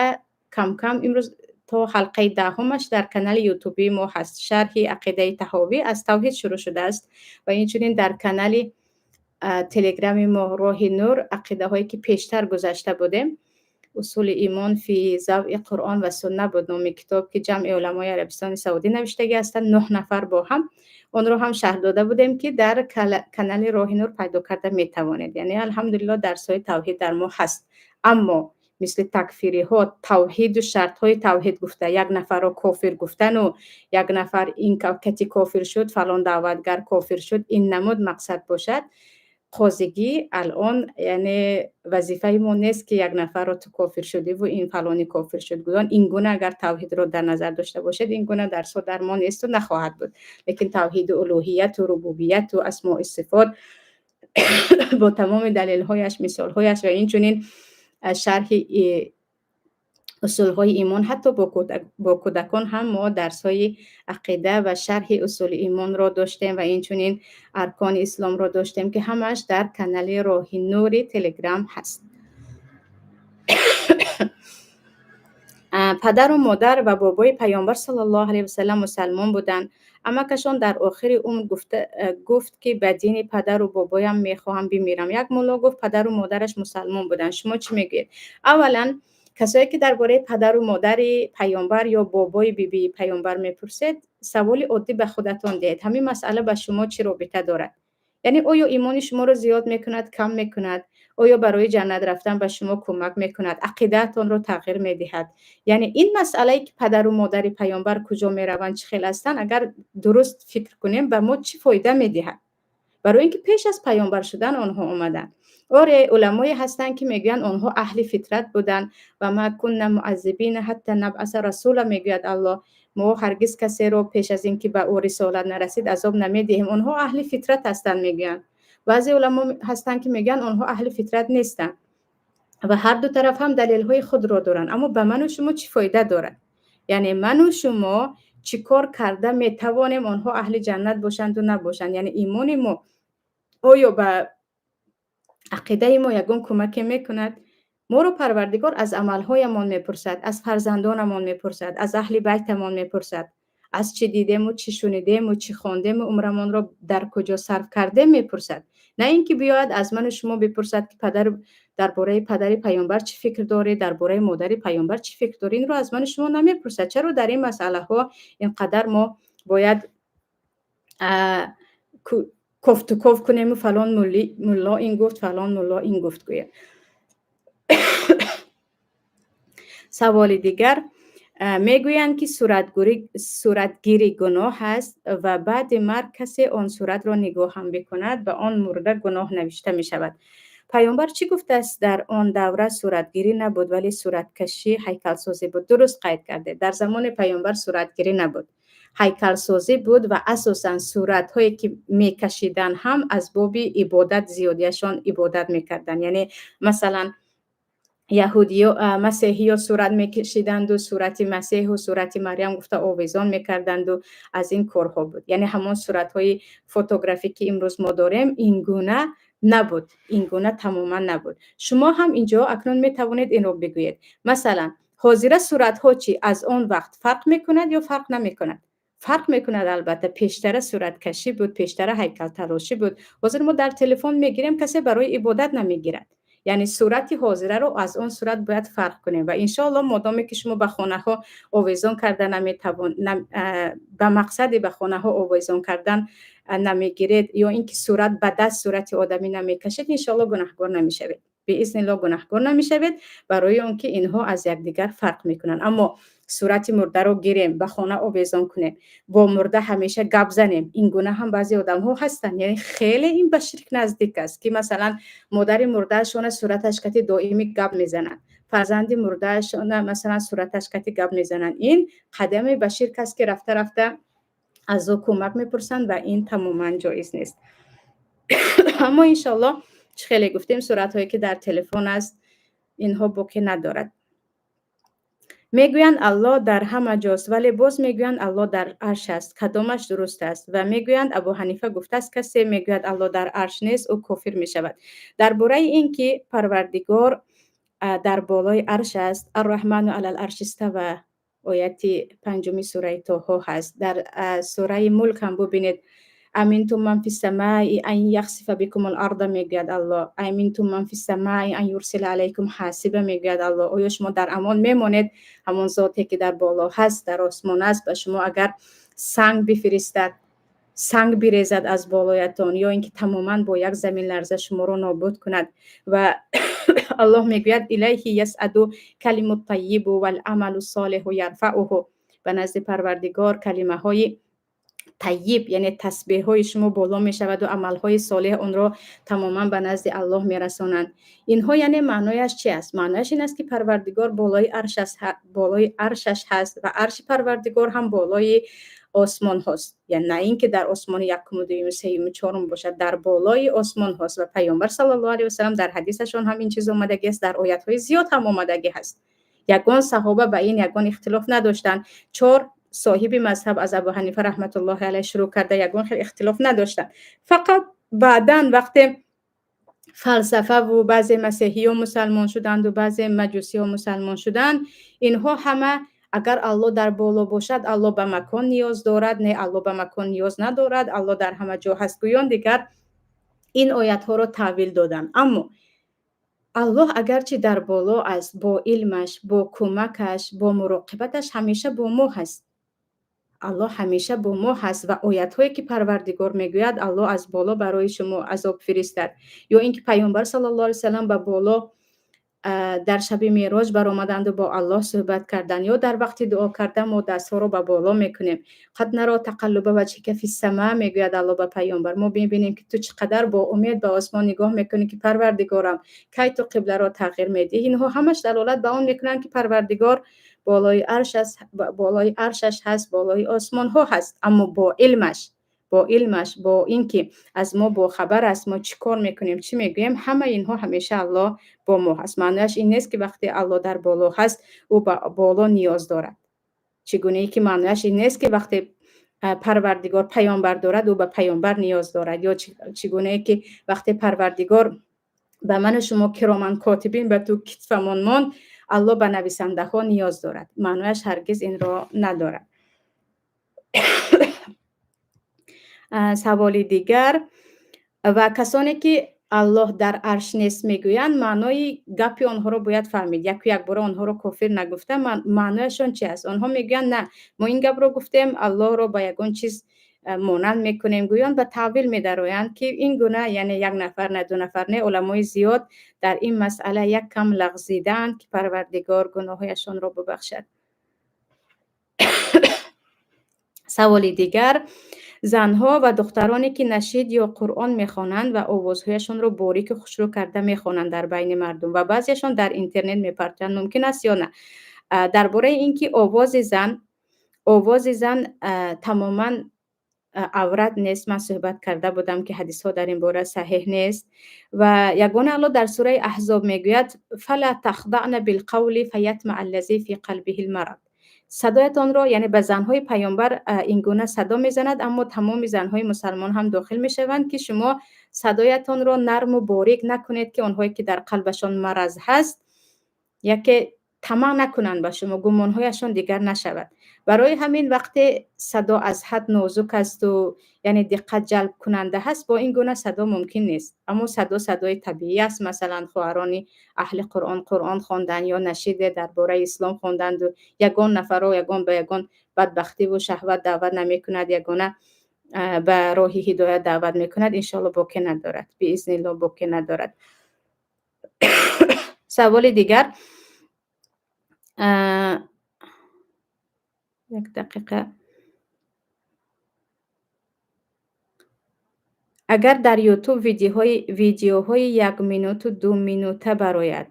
Speaker 1: кам-кам имрӯз то ҳалқаи 10-умаш дар канали ютубии мо ҳаст. Шарҳи ақидаи таҳовӣ аз тавҳид шурӯъ шудааст ва инчунин дар канали телеграми мо, Роҳи Нур, ақидаҳое, ки пештар гузашта будем, Усули имон фи завъи Қуръон ва сунна буд номи китоб, ки ҷамъи уламои Арабистони Саудӣ навиштагӣ ҳастанд, нӯҳ нафар бо ҳам, онро ҳам шарҳ дода будем, ки дар канали Роҳи Нур пайдо карда метавонед. Яъне, алҳамдулилло, дарсҳои тавҳид дар мо ҳаст, аммо мисли такфириҳо, тавҳиду шартҳои тавҳид гуфта, як нафарро кофир гуфтану як нафар ин кати кофир шуд, фалон даъватгар кофир шуд, ин намуд мақсад бошад, қозигӣ алон, яъне, вазифаи мо нест, ки як нафарро ту кофир шудиву ин фалони кофир шуд гӯён. Ин гуна агар тавҳидро дар назар дошта бошед, ин гуна дарсҳо дар мо несту нахоҳад буд. Лекин тавҳиду улӯҳияту рубубияту асмои сифот бо тамоми далелҳояш, мисолҳояш ва инчунин шарҳи усулҳои имон, ҳатто бо кӯдакон ҳам мо дарсҳои ақида ва шарҳи усули имонро доштем ва инчунин аркони исломро доштем, ки ҳамааш дар канали Роҳи Нури Телеграм ҳаст. Падару модар ва бобои паёмбар саллаллоҳу алайҳи васалам мусалмон буданд. Амакашон дар охири умр гуфт, ки ба дини падару бобоям мехоҳам бимирам. Як мулло гуфт, падару модараш мусалмон буданд. Шумо чӣ мегӯед? Аввалан, касое ки дар бораи падару модари паёмбар ё бобои бибии паёмбар мепурсед, саволи оддӣ ба худатон диҳед: ҳамин масъала ба шумо чӣ робита дорад? Яъне, оё имони шуморо зиёд мекунад, кам мекунад? Оё барои ҷаннат рафтан ба шумо кӯмак мекунад, ақидаатонро тағйир медиҳад? Яъне, ин масъалае, ки падару модари паёмбар куҷо мераванд, чӣ хел ҳастанд, агар дуруст фикр кунем, ба мо чӣ фоида медиҳад? Барои ин ки пеш аз паёмбар шудан онҳо омаданд. Оре, уламое ҳастанд, ки мегӯянд, онҳо аҳли фитрат буданд. Ва ма кунна муаззибина ҳатта набъаса расула, мегӯяд Аллоҳ, мо ҳаргиз касеро пеш аз ин ки ба ӯ рисолат нарасид, азоб намедиҳем. Онҳо аҳли фитрат ҳастанд, мегӯянд. Баъзе уламо ҳастанд, ки мегӯянд, онҳо аҳли фитрат нестанд, ва ҳар ду тараф ҳам далелҳои худро доранд. Аммо ба ману шумо чӣ фоида дорад? Яъне, ману шумо чӣ кор карда метавонем, онҳо аҳли ҷаннат бошанду набошанд? Яъне, имони мо оё ба ақидаи мо ягон кӯмаке мекунад? Моро Парвардигор аз амалҳоямон мепурсад, аз фарзандонамон мепурсад, аз аҳли байтамон мепурсад, аз чӣ дидему, чӣ шунидему, чӣ хондему, умрамонро дар куҷо сарф кардем, мепурсад. На ин ки биёяд, аз ману шумо бипурсад, ки падар, дар бораи падари паёмбар чӣ фикр дорӣ, дар бораи модари паёмбар чӣ фикр дорӣ. Инро аз ману шумо намепурсад. Чаро дар ин масъалаҳо ин қадар мо бояд кофтуков кунему фалон мулло ин гуфт, фалон мулло ин гуфт гӯем? Саволи дигар: мегӯянд, ки суратгирӣ гуноҳ аст ва баъди марг касе он суратро нигоҳ ҳам бикунад, ба он мурда гуноҳ навишта мешавад. Паёмбар чӣ гуфтааст? Дар он давра суратгирӣ набуд, вале сураткашӣ, ҳайкалсозӣ буд. Дуруст қайд кардед, дар замони паёмбар суратгирӣ набуд, ҳайкалсозӣ буд ва асосан суратҳое ки мекашиданд ҳам аз боби ибодат, зиёдияшон ибодат мекарданд. Яъне, масалан, яҳудиё, масеҳиё сурат мекашиданду сурати Масеҳу сурати Марьям гуфта овезон мекарданду аз ин корҳо буд. Яъне ҳамон суратҳои фотографӣ, ки имрӯз мо дорем, ин гуна набуд, ин гуна тамоман набуд. Шумо ҳам инҷо акнун метавонед инро бигӯед: масалан, ҳозира суратҳо чӣ аз он вақт фарқ мекунад ё фарқ намекунад? Фарқ мекунад, албатта. Пештара сураткашӣ буд, пештара ҳайкалтарошӣ буд. Ҳозир мо дар телефон мегирем, касе барои ибодат намегирад. Яъне сурати ҳозираро аз он сурат бояд фарқ кунем. Ва иншоалло, модоме ки шумо ба хонаҳо овезон карда наметавон, ба мақсади ба хонаҳо овезон кардан намегиред ё ин ки сурат ба даст, сурати одамӣ намекашед, иншоалло, гунаҳкор намешавед. Биизнилло, гунаҳкор намешавед, барои он ки инҳо аз якдигар фарқ мекунанд. Аммо сурати мурдаро гирем, ба хона овезон кунем, бо мурда ҳамеша гап занем, ин гуна ҳам баъзе одамҳо ҳастанд. Яъне хеле ин ба ширк наздик аст, ки масалан, модари мурдаашона сураташ кати доимӣ гап мезананд, фарзанди мурдаашона, масалан, сураташ кати гап мезананд. Ин қадаме ба ширк аст, ки рафта рафта аз ӯ кӯмак мепурсанд ва ин тамоман ҷоиз нест. Аммо иншоалло, чӣ хеле гуфтем, суратҳое ки дар телефон аст, инҳо боке надорад. Мегӯянд, Аллоҳ дар ҳама ҷост, вале боз мегӯянд, Аллоҳ дар арш аст. Кадомаш дуруст аст? Ва мегӯянд, Абу Ҳанифа гуфтааст, касе мегӯяд, Аллоҳ дар арш нест, ӯ кофир мешавад. Дар бораи ин ки Парвардигор дар болои арш аст, الرحمن على العرش استوى, ояти панҷуми сураи Тоҳо ҳаст. Дар сураи Мулк ҳам бубинед: أأمنتم من في السماء أن يخسف بكم الأرض, мегӯяд Аллоҳ. أأمنتم من في السماء أن يرسل عليكم حاصبا, мегӯяд Аллоҳ. Оё шумо дар амон мемонед, ҳамон зоте ки дар боло ҳаст, дар осмон аст, ба шумо агар санг бифиристад, санг бирезад аз болоятон ё ин ки тамоман бо як заминларза шуморо нобуд кунад? Ва Аллоҳ мегӯяд: إليه يصعد الكلم الطيب والعمل الصالح يرفعه. Ба назди Парвардигор калимаҳои тайиб, яъне тасбеҳҳои шумо боло мешаваду амалҳои солеҳ онро тамоман ба назди Аллоҳ мерасонанд. Инҳо, яъне, маънояш чи аст? Маънояш ин аст, ки Парвардигор болои аршаш ҳаст ва арши Парвардигор ҳам болои осмонҳост, яъне на ин ки дар осмони якуму дуюму сеюму чорум бошад, дар болои осмонҳост. Ва Паёмбар саллаллоҳу алайҳи васалам дар ҳадисашон ҳам ин чиз омадагӣ аст, дар оятҳои зиёд ҳам омадагӣ ҳаст. Ягон саҳоба ба ин ягон ихтилоф надоштанд. Чор соҳиби мазҳаб, аз Абу Ҳанифа раҳматуллоҳи алайҳ шурӯъ карда, ягон хел ихтилоф надоштанд. Фақат баъдан, вақте фалсафаву баъзе масеҳиё мусалмон шуданду баъзе маҷусиҳо мусалмон шуданд, инҳо ҳама: агар Аллоҳ дар боло бошад, Аллоҳ ба макон ниёз дорад, не, Аллоҳ ба макон ниёз надорад, Аллоҳ дар ҳама ҷо ҳаст гӯён, дигар ин оятҳоро таъвил доданд. Аммо Аллоҳ агарчи дар боло аст, бо илмаш, бо кӯмакаш, бо муроқибаташ ҳамеша бо мо ҳаст. Аллоҳ ҳамеша бо мо ҳаст. Ва оятҳое ки Парвардигор мегӯяд, Аллоҳ аз боло барои шумо азоб фиристад, ё ин ки Паёмбар саллаллоҳу алайҳи васалам ба боло дар шаби Меъроҷ баромаданду бо Аллоҳ суҳбат карданд, ё дар вақти дуо кардан мо дастҳоро ба боло мекунем. قد نرى تقلب وجهك في السماء, мегӯяд Аллоҳ ба паёмбар, мо мебинем, ки ту чӣ қадар бо умед ба осмон нигоҳ мекунӣ, ки Парвардигорам, кай ту қибларо тағйир медиҳӣ? Инҳо ҳамаш далолат ба он мекунанд, ки Парвардигор болои арш аст, болои аршаш ҳаст, болои осмонҳо ҳаст. Аммо бо илмаш, бо илмаш, бо ин ки аз мо бохабар аст, мо чӣ кор мекунем, чӣ мегӯем, ҳамаи инҳо, ҳамеша Аллоҳ бо мо ҳаст. Маънояш ин нест, ки вақте Аллоҳ дар боло ҳаст, ӯ ба боло ниёз дорад. Чӣ гунае ки маънояш ин нест, ки вақте Парвардигор паёмбар дорад, ӯ ба паёмбар ниёз дорад, ё чӣ гунае ки вақте Парвардигор ба ману шумо كراما كاتبين ба ту китфамон монд, Аллоҳ ба нависандаҳо ниёз дорад. Маънояш ҳаргиз инро надорад. Саволи дигар: Ва касоне ки Аллоҳ дар арш нест мегӯянд, маънои гапи онҳоро бояд фаҳмид. Яку якбора онҳоро кофир нагуфта, маънояшон чи аст? Онҳо мегӯянд: на, мо ин гапро гуфтем, Аллоҳро ба ягон чиз монанд мекунем, гӯён ба таъвил медароянд, ки ин гуна, яъне як нафар на, ду нафар не, уламои зиёд дар ин масъала як кам лағзидаанд, ки Парвардигор гуноҳҳояшонро бубахшад. Саволи дигар: занҳо ва духтароне ки нашид ё Қуръон мехонанд ва овозҳояшонро борику хушрӯ карда мехонанд дар байни мардум ва баъзеашон дар интернет мепартоянд, мумкин аст ё на? Дар бораи ин ки овози зан тамоман аврат нест, ман суҳбат карда будам, ки ҳадисҳо дар ин бора саҳеҳ нест. Ва ягона Аллоҳ дар сураи Аҳзоб мегӯяд: فلا تخضعن بالقول فيطمع الذي في قلبه المرض. Садоятонро, яъне ба занҳои паёмбар ин гуна садо мезанад, аммо тамоми занҳои мусалмон ҳам дохил мешаванд, ки шумо садоятонро нарму борик накунед, ки онҳое ки дар қалбашон мараз ҳаст, яке тамаъ накунанд ба шумо, гумонҳояшон дигар нашавад. Барои ҳамин вақте садо аз ҳад нозук асту, яъне диққат ҷалбкунанда ҳаст, бо ин гуна садо мумкин нест. Аммо садо садои табиӣ аст, масалан, хоҳарони аҳли Қуръон Қуръон хондан ё нашиде дар бораи ислом хонданду ягон нафарро ягон ба ягон бадбахтиву шаҳват даъват намекунад, ягона ба роҳи ҳидоят даъват мекунад, иншоалло боке надорад, биизнилло боке надорад. Саволи дигар, як дақиқа. Агар дар Ютуб видеоҳои 1 минуту 2 минута барояд,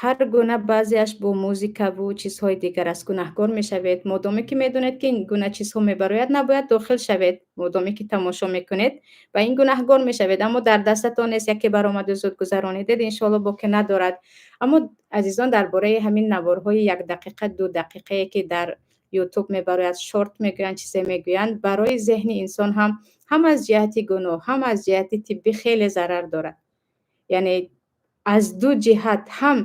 Speaker 1: ҳар гуна, баъзеаш бо музикаву чизҳои дигар аст, гунаҳкор мешавед? Модоме ки медонед, ки ин гуна чизҳо мебарояд, набояд дохил шавед. Модоме ки тамошо мекунед, ба ин гунаҳгор мешавед. Аммо дар дастатон нест, яке баромаду зуд гузаронидед, иншоалло боке надорад. Аммо, азизон, дар бораи ҳамин наворҳои 1 дақиқа, 2 дақиқае ки дар Ютуб мебарояд, шорт мегӯянд, чизе мегӯянд, барои зеҳни инсон ҳам аз ҷиҳати гуноҳ, ҳам аз ҷиҳати тиббӣ хеле зарар дорад. Яъне аз ду ҷиҳат ҳам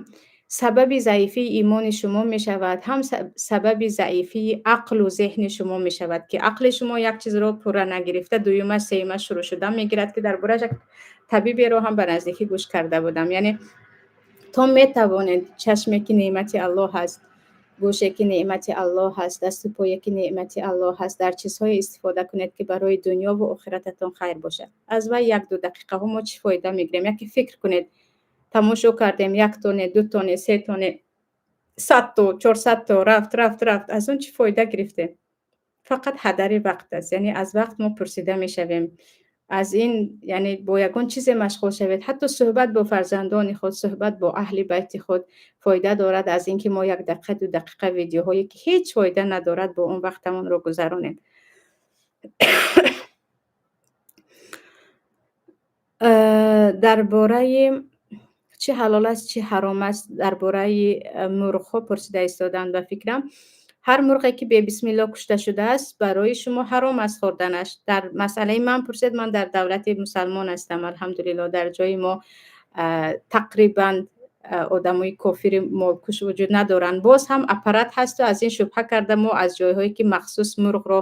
Speaker 1: сабаби заифии имони шумо мешавад, ҳам сабаби заифии ақлу зеҳни шумо мешавад, ки ақли шумо як чизро пурра нагирифта, дуюмаш, сеюмаш шурӯъ шуда мегирад, ки дар борааш як табиберо ҳам ба наздикӣ гӯш карда будам. Яъне то метавонед, чашме ки неъмати Аллоҳ ҳаст, гӯше ки неъмати Аллоҳ ҳаст, дасту пое ки неъмати Аллоҳ ҳаст, дар чизҳое истифода кунед, ки барои дунёву охирататон хайр бошад. Аз вай 1-ду дақиқаҳо мо чӣ фоида мегирем? Яке фикр кунед: тамошо кардем як тоне, ду тоне, се тоне, 100 то, 400 то, рафт, рафт, рафт, аз он чӣ фоида гирифтем? Фақат ҳадари вақт аст. Яъне аз вақт мо пурсида мешавем. Аз ин, яъне бо ягон чизе машғул шавед, ҳатто суҳбат бо фарзандони худ, суҳбат бо аҳли байти худ фоида дорад аз ин ки мо 1 дақиқа, 2 дақиқа видеоҳое ки ҳеҷ фоида надорад, бо он вақтамонро гузаронем. Дар бораи чӣ ҳалол аст, чӣ ҳаром аст, дар бораи мурғҳо пурсида истоданд. Ба фикрам, ҳар мурғе ки бебисмилло кушта шудааст, барои шумо ҳаром аст хӯрданаш. Дар масъалаи ман пурсед, ман дар давлати мусалмон ҳастам, алҳамдулилло, дар ҷои мо тақрибан одамои кофири молкуш вуҷуд надоранд. Боз ҳам аппарат ҳасту аз ин шубҳа карда, мо аз ҷойҳое ки махсус мурғро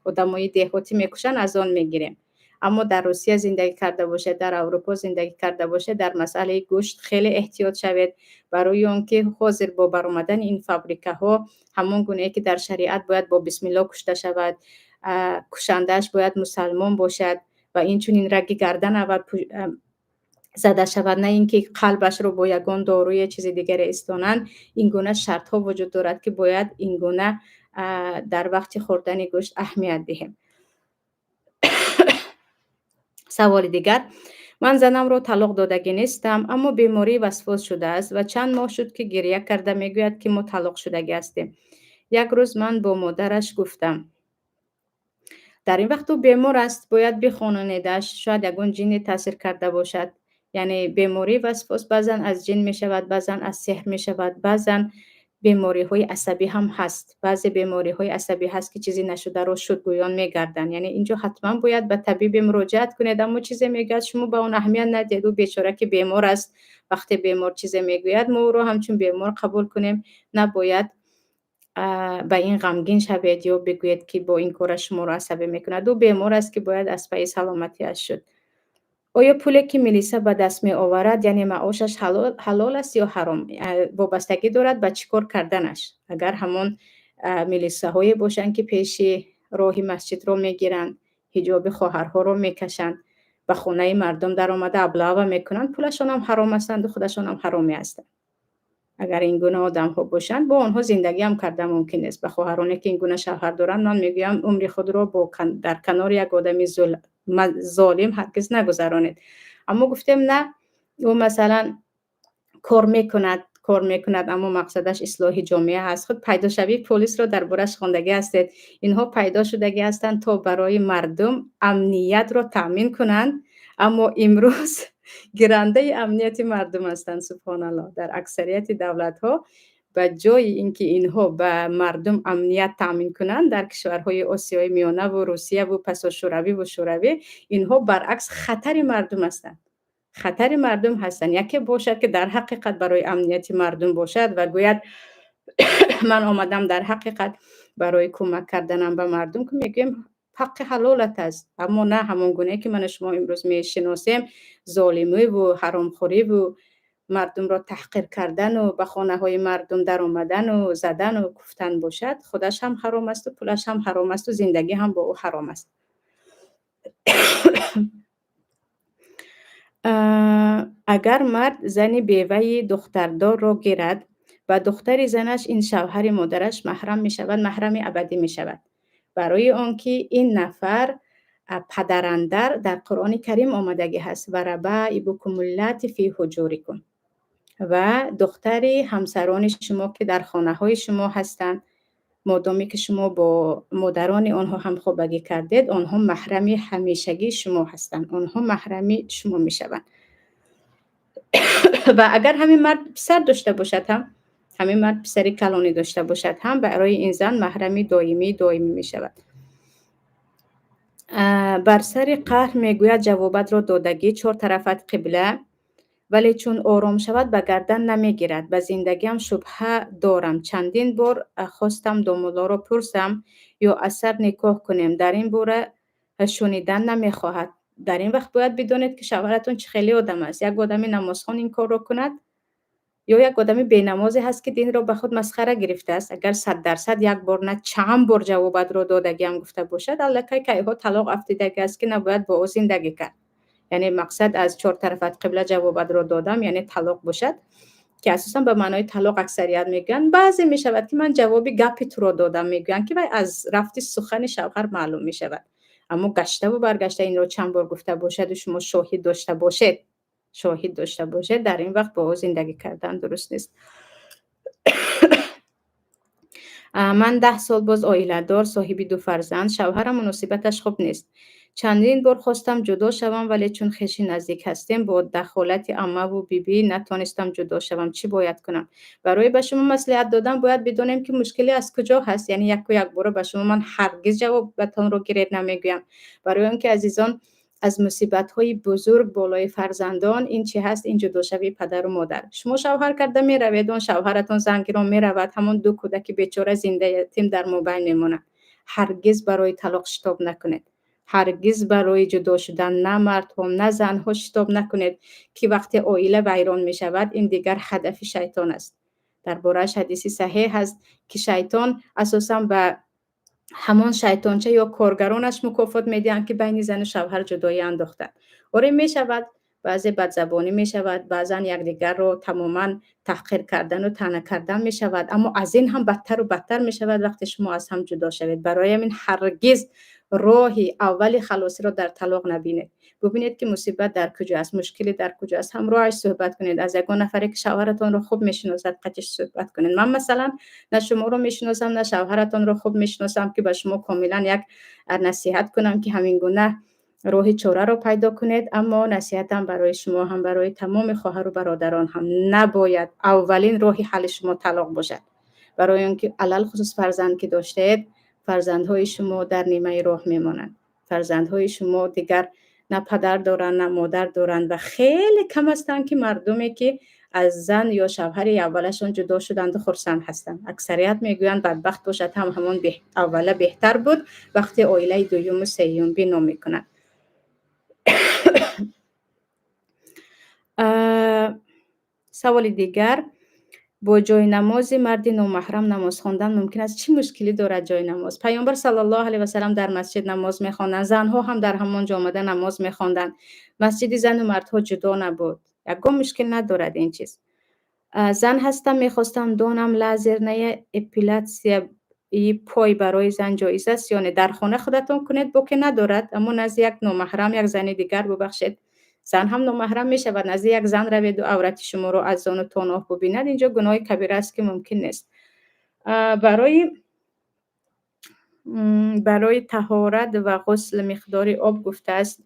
Speaker 1: одамои деҳотӣ мекушанд, аз он мегирем. Аммо дар Русия зиндагӣ карда бошед, дар Аврупо зиндагӣ карда бошед, дар масъалаи гӯшт хеле эҳтиёт шавед, барои он ки ҳозир бо баромадани ин фабрикаҳо, ҳамон гунае ки дар шариат бояд бо бисмилло кушта шавад, кушандааш бояд мусалмон бошад ва инчунин раги гардан аввал зада шавад, на ин ки қалбашро бо ягон доруе, чизи дигаре истонанд. Ин гуна шартҳо вуҷуд дорад, ки бояд ин гуна дар вақти хӯрдани гӯшт аҳамият диҳем. Саволи дигар: ман занамро талоқ додагӣ нестам, аммо бемории васвос шудааст ва чанд моҳ шуд, ки гиря карда мегӯяд, ки мо талоқшудагӣ ҳастем. Як рӯз ман бо модараш гуфтам: дар ин вақт ӯ бемор аст, бояд бихононедаш, шояд ягон ҷинне таъсир карда бошад. Яъне бемории васвос баъзан аз ҷин мешавад, баъзан аз сеҳр мешавад, баъзан бемориҳои асабӣ ҳам ҳаст. Баъзе бемориҳои асабӣ ҳаст, ки чизе нашударо шудгӯён мегарданд. Яъне инҷо ҳатман бояд ба табибе муроҷиат кунед. Аммо чизе мегӯяд, шумо ба он аҳамият надиҳед. Ӯ бечора ки бемор аст, вақте бемор чизе мегӯяд, мо ӯро ҳамчун бемор қабул кунем. Набояд ба ин ғамгин шавед ё бигӯед, ки бо ин кора шуморо асабӣ мекунад. Ӯ бемор аст, ки бояд аз пайи саломатиаш шуд. Оё пуле, ки милиса ба даст меоварад, яъне маошаш, ҳалол аст ё ҳаром? Вобастагӣ дорад ба чӣ кор карданаш. Агар ҳамон милисаҳое бошанд, ки пеши роҳи масҷидро мегиранд, ҳиҷоби хоҳарҳоро мекашанд, ба хонаи мардум даромада облава мекунанд, пулашонам ҳаром ҳастанду худашонам ҳаромӣ ҳастанд. Агар ин гуна одамҳо бошанд, бо онҳо зиндагиам карда мумкин нест. Ба хоҳароне, ки ин гуна шавҳар доранд, ман мегӯям: умри худро дар канори як одами золим ҳаргиз нагузаронед. Аммо гуфтем, на, ӯ масалан кор мекунад, аммо мақсадаш ислоҳи ҷомеа ҳаст. Худ пайдошавии полисро дар бораш хондагӣ ҳастед. Инҳо пайдо шудагӣ ҳастанд, то барои мардум амниятро таъмин кунанд, аммо имрӯз гирандаи амнияти мардум ҳастанд. Субҳоналлоҳ, дар аксарияти давлатҳо ба ҷои ин ки инҳо ба мардум амният таъмин кунанд, дар кишварҳои Осиёи Миёнаву Русияву пасошӯравиву Шӯравӣ инҳо баръакс хатари мардум ҳастанд, хатари мардум ҳастанд. Яке бошад, ки дар ҳақиқат барои амнияти мардум бошад ва гӯяд: «Ман омадам дар ҳақиқат барои кӯмак карданам ба мардум», ки мегӯем, ҳаққи ҳалолат аст. Аммо на ҳамон гунае, ки ману шумо имрӯз мешиносем: золимиву ҳаромхӯриву мардумро таҳқир кардану ба хонаҳои мардум даромадану задану куфтан бошад, худаш ҳам ҳаром асту пулаш ҳам ҳаром асту зиндагӣ ҳам бо ӯ ҳаром аст. Агар мард зани беваи духтардорро гирад, ба духтари занаш ин шавҳари модараш маҳрам мешавад, маҳрами абадӣ мешавад. Барои он ки ин нафар падарандар дар Қуръони Карим омадагӣ ҳаст: ва рабаибукумуллати фи ҳуҷурикум, ва духтари ҳамсарони шумо, ки дар хонаҳои шумо ҳастанд, модоме ки шумо бо модарони онҳо ҳамхобагӣ кардед, онҳо маҳрами ҳамешагии шумо ҳастанд, онҳо маҳрами шумо мешаванд. Ва агар ҳамин мард писар дошта бошад ҳам, ҳамин мард писари калонӣ дошта бошад ҳам, барои ин зан маҳрами доимӣ мешавад. Бар сари қаҳр мегӯяд: «Ҷавобатро додагӣ, чор тарафат қибла», вале чун ором шавад, ба гардан намегирад. Ба зиндагиам шубҳа дорам. Чандин бор хостам домуллоро пурсам ё аз сар никоҳ кунем, дар ин бора шунидан намехоҳад. Дар ин вақт бояд бидонед, ки шавҳаратон чӣ хеле одам аст. Як одами намозхон ин корро кунад ё як одами бенамозе ҳаст, ки динро ба худ масхара гирифтааст? Агар 100% як бор на, чанд бор ҷавобатро додагиам гуфта бошад, аллакай кайҳо талоқ афтидагӣ аст, ки набояд бо ӯ зиндагӣ кард. Яъне мақсад аз чор тарафат қибла ҷавобатро додам, яъне талоқ бошад, ки асосан ба маънои талоқ аксарият мегӯянд. Баъзе мешавад, ки ман ҷавоби гапи туро додам мегӯянд, ки вай аз рафти сухани шавҳар маълум мешавад. Аммо гаштаву баргашта инро чанд бор гуфта бошаду шумо шоҳид дошта бошед, дар ин вақт бо ӯ зиндагӣ кардан дуруст нест. Ман 10 сол боз оиладор, соҳиби ду фарзанд. Шавҳарам муносибаташ хуб нест. Чандин бор хостам ҷудо шавам, вале чун хеши наздик ҳастем, бо дахолати аммаву бибӣ натонистам ҷудо шавам. Чӣ бояд кунам? Барои ба шумо маслиҳат додан бояд бидонем, ки мушкилӣ аз куҷо ҳаст. Яъне яку якбора ба шумо ман ҳаргиз ҷавобатонро гиред намегӯям. Барои он ки, азизон, аз мусибатҳои бузург болои фарзандон ин чӣ ҳаст? Ин ҷудошавии падару модар. Шумо шавҳар карда меравед, он шавҳаратон зангирон меравад, ҳамон ду кӯдаки бечора зинда ятим дар мобайн мемонанд. Ҳаргиз барои талоқ шитоб накунед, ҳаргиз барои ҷудо шудан на мардҳо, на занҳо шитоб накунед, ки вақте оила вайрон мешавад, ин дигар ҳадафи шайтон аст. Дар борааш ҳадиси саҳеҳ ҳаст, ки шайтон асосан ба ҳамон шайтонча ё коргаронаш мукофот медиҳанд, ки байни зану шавҳар ҷудоӣ андохтанд. Оре, мешавад, баъзе бадзабонӣ мешавад, баъзан якдигарро тамоман таҳқир кардану таъна кардан мешавад, аммо аз ин ҳам бадтару бадтар мешавад, вақте шумо аз ҳам ҷудо шавед. Барои ҳамин ҳаргиз роҳи аввали халосиро дар талоқ набинед. Бубинед, ки мусибат дар куҷо аст, мушкилӣ дар куҷо аст, ҳамроҳаш суҳбат кунед. Аз ягон нафаре, ки шавҳаратонро хуб мешиносад, қатиш суҳбат кунед. Ман, масалан, на шуморо мешиносам, на шавҳаратонро хуб мешиносам, ки ба шумо комилан як насиҳат кунам, ки ҳамин гуна роҳи чораро пайдо кунед. Аммо насиҳатам барои шумо ҳам, барои тамоми хоҳару бародарон ҳам: набояд аввалин роҳи ҳалли шумо талоқ бошад. Барои он ки алалхусус фарзанд ки доштаед, фарзандҳои шумо дар нимаи роҳ мемонанд. Фарзандҳои шумо дигар на падар доранд, на модар доранд. Ва хеле кам ҳастанд, ки мардуме, ки аз зан ё шавҳари аввалашон ҷудо шуданду хурсанд ҳастанд. Аксарият мегӯянд: «Бадбахт бошад ҳам, ҳамон аввала беҳтар буд», вақте оилаи дуюму сеюм бино мекунанд. Саволи дигар: бо ҷойнамози марди номаҳрам намоз хондан мумкин аст? Чӣ мушкилӣ дорад ҷойнамоз? Паёмбар саллаллоҳу алайҳи васаллам дар масҷид намоз мехонданд, занҳо ҳам дар ҳамон ҷо омада намоз мехонданд. Масҷиди зану мардҳо ҷудо набуд. Ягон мушкил надорад ин чиз. Зан ҳастам, мехостам донам, лазерная эпиляция и пой барои зан ҷоиз аст ё не? Дар хона худатон кунед, боке надорад, аммо назди як номаҳрам, як зани дигар, бубахшед, зан ҳам номаҳрам мешавад, назди як зан раведу аврати шуморо аз зону то ноф бубинад, инҷо гуноҳи кабира аст, ки мумкин нест. Барои таҳорат ва ғусл миқдори об гуфтааст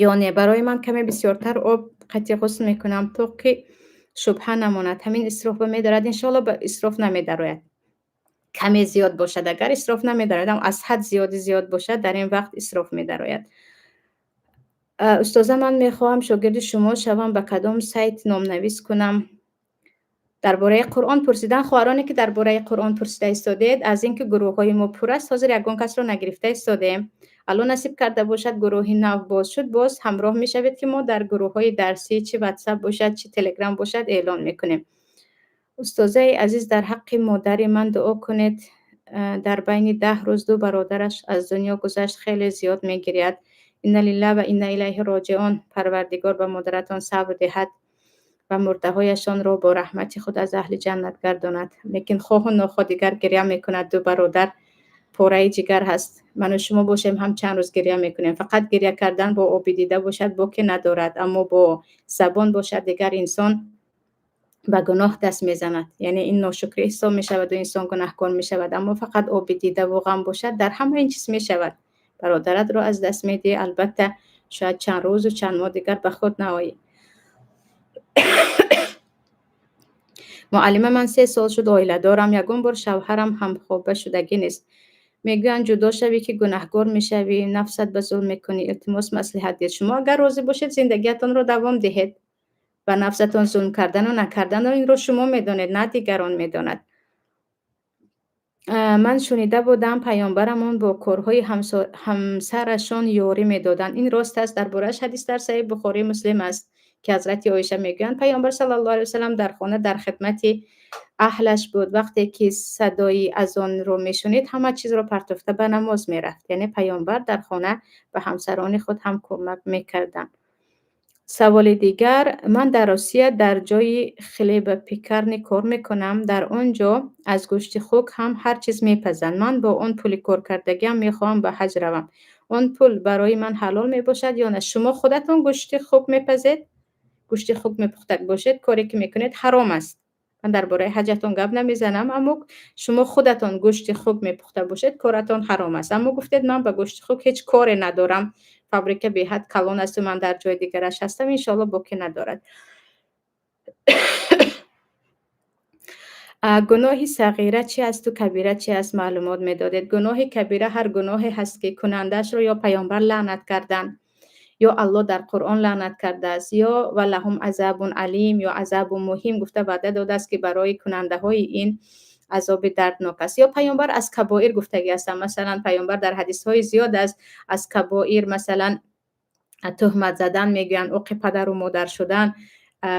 Speaker 1: ё не? Барои ман каме бисёртар об қатъи ғусл мекунам, то ки шубҳа намонад. Ҳамин исроф ба медарад? Иншоалло, ба исроф намедарояд. Каме зиёд бошад агар, исроф намедарояд, аз ҳад зиёди зиёд бошад, дар ин вақт исроф медарояд. Устоза, ман мехоҳам шогирди шумо шавам, ба кадом сайт номнавис кунам? Дар бораи Қуръон пурсидан, хоҳароне, ки дар бораи Қуръон пурсида истодед, аз ин ки гурӯҳҳои мо пур аст, ҳозир ягон касро нагирифта истодем. Алло насиб карда бошад, гурӯҳи нав боз шуд, боз ҳамроҳ мешавед, ки мо дар гурӯҳҳои дарсӣ, чӣ Ватсап бошад, чӣ Телеграм бошад, эълон мекунем. Устозаи азиз, дар ҳаққи модари ман дуо кунед. Дар байни 10 рӯз ду бародараш аз дунё гузашт, хеле зиёд мегиряд. Инна лиллаҳ ва инна илайҳи роҷиун. Парвардигор ба модаратон сабр диҳад ва мурдаҳояшонро бо раҳмати худ аз аҳли ҷаннат гардонад. Лекин хоҳу нохоҳ дигар гиря мекунад, ду бародар пораи ҷигар ҳаст. Ману шумо бошем ҳам чанд рӯз гиря мекунем. Фақат гиря кардан бо оби дида бошад, боке надорад, аммо бо забон бошад, дигар инсон ба гуноҳ даст мезанад. Яъне ин ношукрӣ ҳисоб мешаваду инсон гунаҳкор мешавад. Аммо фақат оби дидаву ғам бошад, дар ҳама ин чиз мешавад. Бародаратро аз даст медиҳӣ, албатта, шояд чанд рӯзу чанд моҳ дигар ба худ наоӣ. Муаллима, ман 3 сол шуд оила дорам, ягон бор шавҳарам ҳамхоба шудагӣ нест. Мегӯянд, ҷудо шавӣ, ки гунаҳгор мешавӣ, нафсат ба зулм мекунӣ. Илтимос, маслиҳат диҳед. Шумо агар розӣ бошед, зиндагиятонро давом диҳед. Ба нафсатон зулм кардану накардану инро шумо медонед, на дигарон медонад. Ман шунида будам, паёмбарамон бо корҳои ҳамсарашон ёрӣ медоданд. Ин рост аст? Дар борааш ҳадис дар Саҳеҳи Бухорию Муслим аст, ки ҳазрати Оиша мегӯянд, паёмбар саллаллоҳу алайҳи васаллам дар хона дар хидмати аҳлаш буд. Вақте ки садои азонро мешунид, ҳама чизро партофта ба намоз мерафт. Яъне паёмбар дар хона ба ҳамсарони худ ҳам кӯмак мекарданд. Саволи дигар: ман дар Русия дар ҷои хлебопекарня кор мекунам. Дар он ҷо аз гӯшти хук ҳам ҳар чиз мепазанд. Ман бо он пули коркардагиам мехоҳам ба ҳаҷ равам. Он пул барои ман ҳалол мебошад ё не? Шумо худатон гӯшти хук мепазед? Гӯшти хук мепухта бошед, коре ки мекунед ҳаром аст. Ман дар бораи ҳаҷатон гап намезанам, аммо шумо худатон гӯшти хук мепухта бошед, коратон ҳаром аст. Аммо гуфтед, ман ба гӯшти хук ҳеҷ коре надорам, фабрика беҳад калон асту ман дар ҷои дигараш ҳастам, иншоалло, боке надорад. Гуноҳи сағира чи асту кабира чи аст, маълумот медодед. Гуноҳи кабира ҳар гуноҳе ҳаст, ки кунандаашро ё паёмбар лаънат карданд, ё Аллоҳ дар Қуръон лаънат кардааст, ё ва лаҳум азабун алим ё азабу муҳим гуфта ваъда додааст, ки барои кунандаҳои ин азоби дарднок аст, ё паёмбар аз кабоир гуфтагӣ ҳастанд. Масалан, паёмбар дар ҳадисҳои зиёд аст аз кабоир, масалан, туҳмат задан мегӯянд, оқи падару модар шудан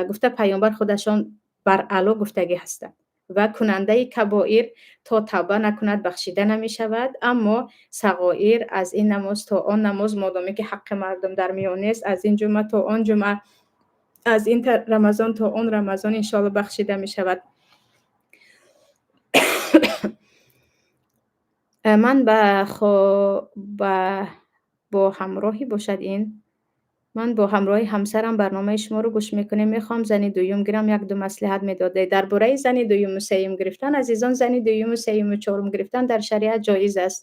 Speaker 1: гуфта, паёмбар худашон бар аъло гуфтагӣ ҳастанд. Ва кунандаи кабоир то тавба накунад, бахшида намешавад. Аммо сағоир аз ин намоз то он намоз, модоме ки ҳаққи мардум дар миён нест, аз ин ҷумъа то он ҷумъа, аз ин рамазон то он рамазон, иншоалло, бахшида мешавад. Ман ба бо ҳамроҳӣ бошад ин. Ман бо ҳамроҳи ҳамсарам барномаи шуморо гӯш мекунем. Мехоҳам зани дуюм гирам, як-ду маслиҳат медодед. Дар бораи зани дуюму сеюм гирифтан, азизон, зани дуюму сеюму чорум гирифтан дар шариат ҷоиз аст.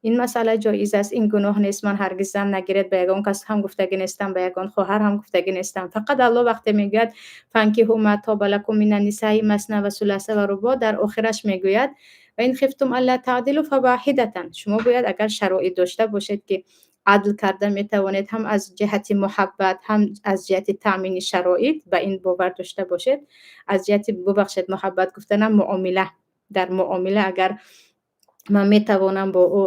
Speaker 1: Ин масъала ҷоиз аст, ин гуноҳ нест. Ман ҳаргиз зан нагиред ба ягон кас ҳам гуфтагӣ нестам, ба ягон хоҳар ҳам гуфтагӣ нестам. Фақат Аллоҳ вақте мегӯяд: фанкиҳу ма тоба лакум мина нисаи масна ва суласа ва рубо, дар охираш мегӯяд: ва ин хифтум алла таъдилу фаваҳидатан. Шумо бояд агар шароит дошта бошед, ки адл карда метавонед, ҳам аз ҷиҳати муҳаббат, ҳам аз ҷиҳати таъмини шароит, ба ин бовар дошта бошед, аз ҷиҳати, бубахшед, муҳаббат гуфтанам, муомила, дар муомила агар ман метавонам бо ӯ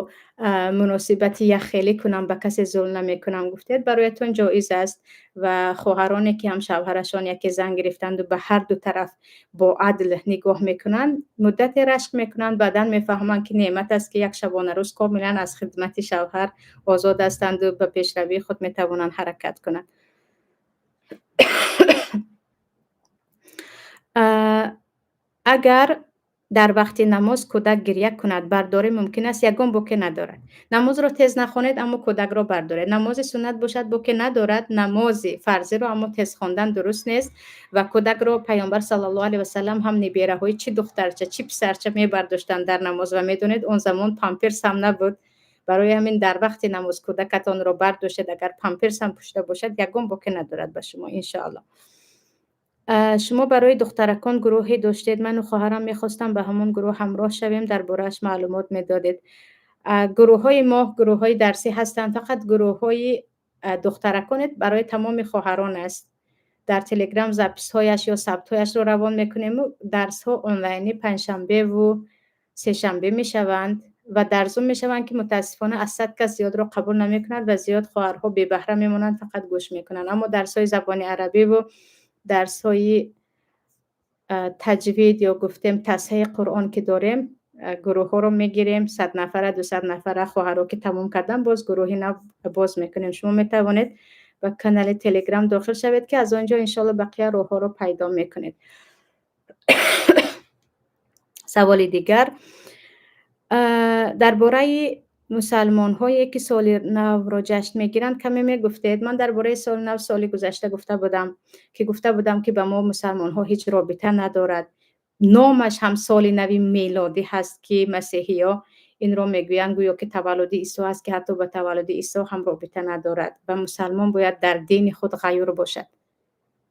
Speaker 1: Муносибати яххелӣ кунам, ба касе зулм намекунам гуфтед, бароятон ҷоиз аст. Ва хоҳароне, ки ҳам шавҳарашон яке зан гирифтанду ба ҳар ду тараф бо адл нигоҳ мекунанд, муддате рашк мекунанд, баъдан мефаҳманд, ки неъмат аст, ки як шабонарӯз комилан аз хидмати шавҳар озод ҳастанду ба пешравии худ метавонанд ҳаракат кунанд. Агар дар вақти намоз кӯдак гиря кунад, бардорӣ мумкин аст? Ягон боке надорад. Намозро тез нахонед, аммо кӯдакро бардоред. Намози суннат бошад, боке надорад, намози фарзиро аммо тез хондан дуруст нест. Ва кӯдакро Паёмбар саллаллоҳу алайҳи васаллам ҳам нибераҳои чӣ духтарча, чӣ писарча мебардоштанд дар намоз. Ва медонед, он замон памперс ҳам набуд. Барои ҳамин дар вақти намоз кӯдакатонро бардоштед, агар памперс ҳам пӯшида бошад, ягон боке надорад ба шумо, иншоаллоҳ. Шумо барои духтаракон гурӯҳе доштед, ману хоҳарам мехостам ба ҳамон гурӯҳ ҳамроҳ шавем, дар борааш маълумот медодед. Гурӯҳҳои мо гурӯҳҳои дарсӣ ҳастанд, фақат гурӯҳҳои духтараконе барои тамоми хоҳарон аст. Дар Телеграм записҳояш ё сабтҳояшро равон мекунему дарсҳо онлайнӣ панҷшанбеву сешанбе мешаванд ва дар Зум мешаванд, ки мутаассифона аз 100 кас зиёдро қабул намекунад ва зиёд хоҳарҳо бебаҳра мемонанд, фақат гӯш мекунанд. Аммо дарсҳои забони арабиву дарсҳои таҷвид ё гуфтем тасҳеҳи Қуръон, ки дорем, гурӯҳҳоро мегирем, 100 нафара, 200 нафара. Хоҳарҳо ки тамом кардан, боз гурӯҳи нав боз мекунем. Шумо метавонед ба канали Телеграм дохил шавед, ки аз он ҷо иншоалло бақия роҳҳоро пайдо мекунед. Саволи дигар дар бораи мусалмонҳое, ки соли навро ҷашн мегиранд, каме мегуфтед. Ман дар бораи соли нав соли гузашта гуфта будам, ки гуфта будам, ки ба мо мусалмонҳо ҳеҷ робита надорад. Номаш ҳам соли нави мелодӣ ҳаст, ки масеҳиё инро мегӯянд, гӯё ки таваллуди Исо аст, ки ҳатто ба таваллуди Исо ҳам робита надорад. Ва мусалмон бояд дар дини худ ғайюр бошад.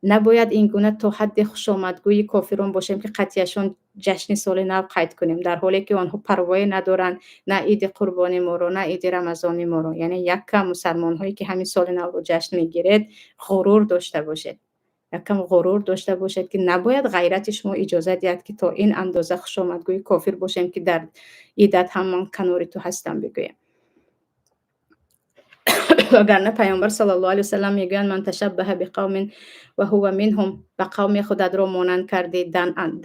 Speaker 1: Набояд ин гуна то ҳадди хушомадгӯи кофирон бошем, ки қатъияшон ҷашни соли нав қайд кунем, дар ҳоле ки онҳо парвое надоранд на иди қурбони моро, на иди рамазони моро. Яъне яккам мусалмонҳое, ки ҳамин соли навро ҷашн мегиред, ғурур дошта бошед, яккам ғурур дошта бошед, ки набояд ғайрати шумо иҷоза диҳад, ки то ин андоза хушомадгӯи кофир бошем, ки дар идат ҳам ман канори ту ҳастам бигӯем. Вагарна Паёмбар саллаллоҳу алайҳи васаллам мегӯянд: "Ман ташаббаҳа биқавмин ва ҳува минҳум". Ба қавме худатро монанд кардӣ,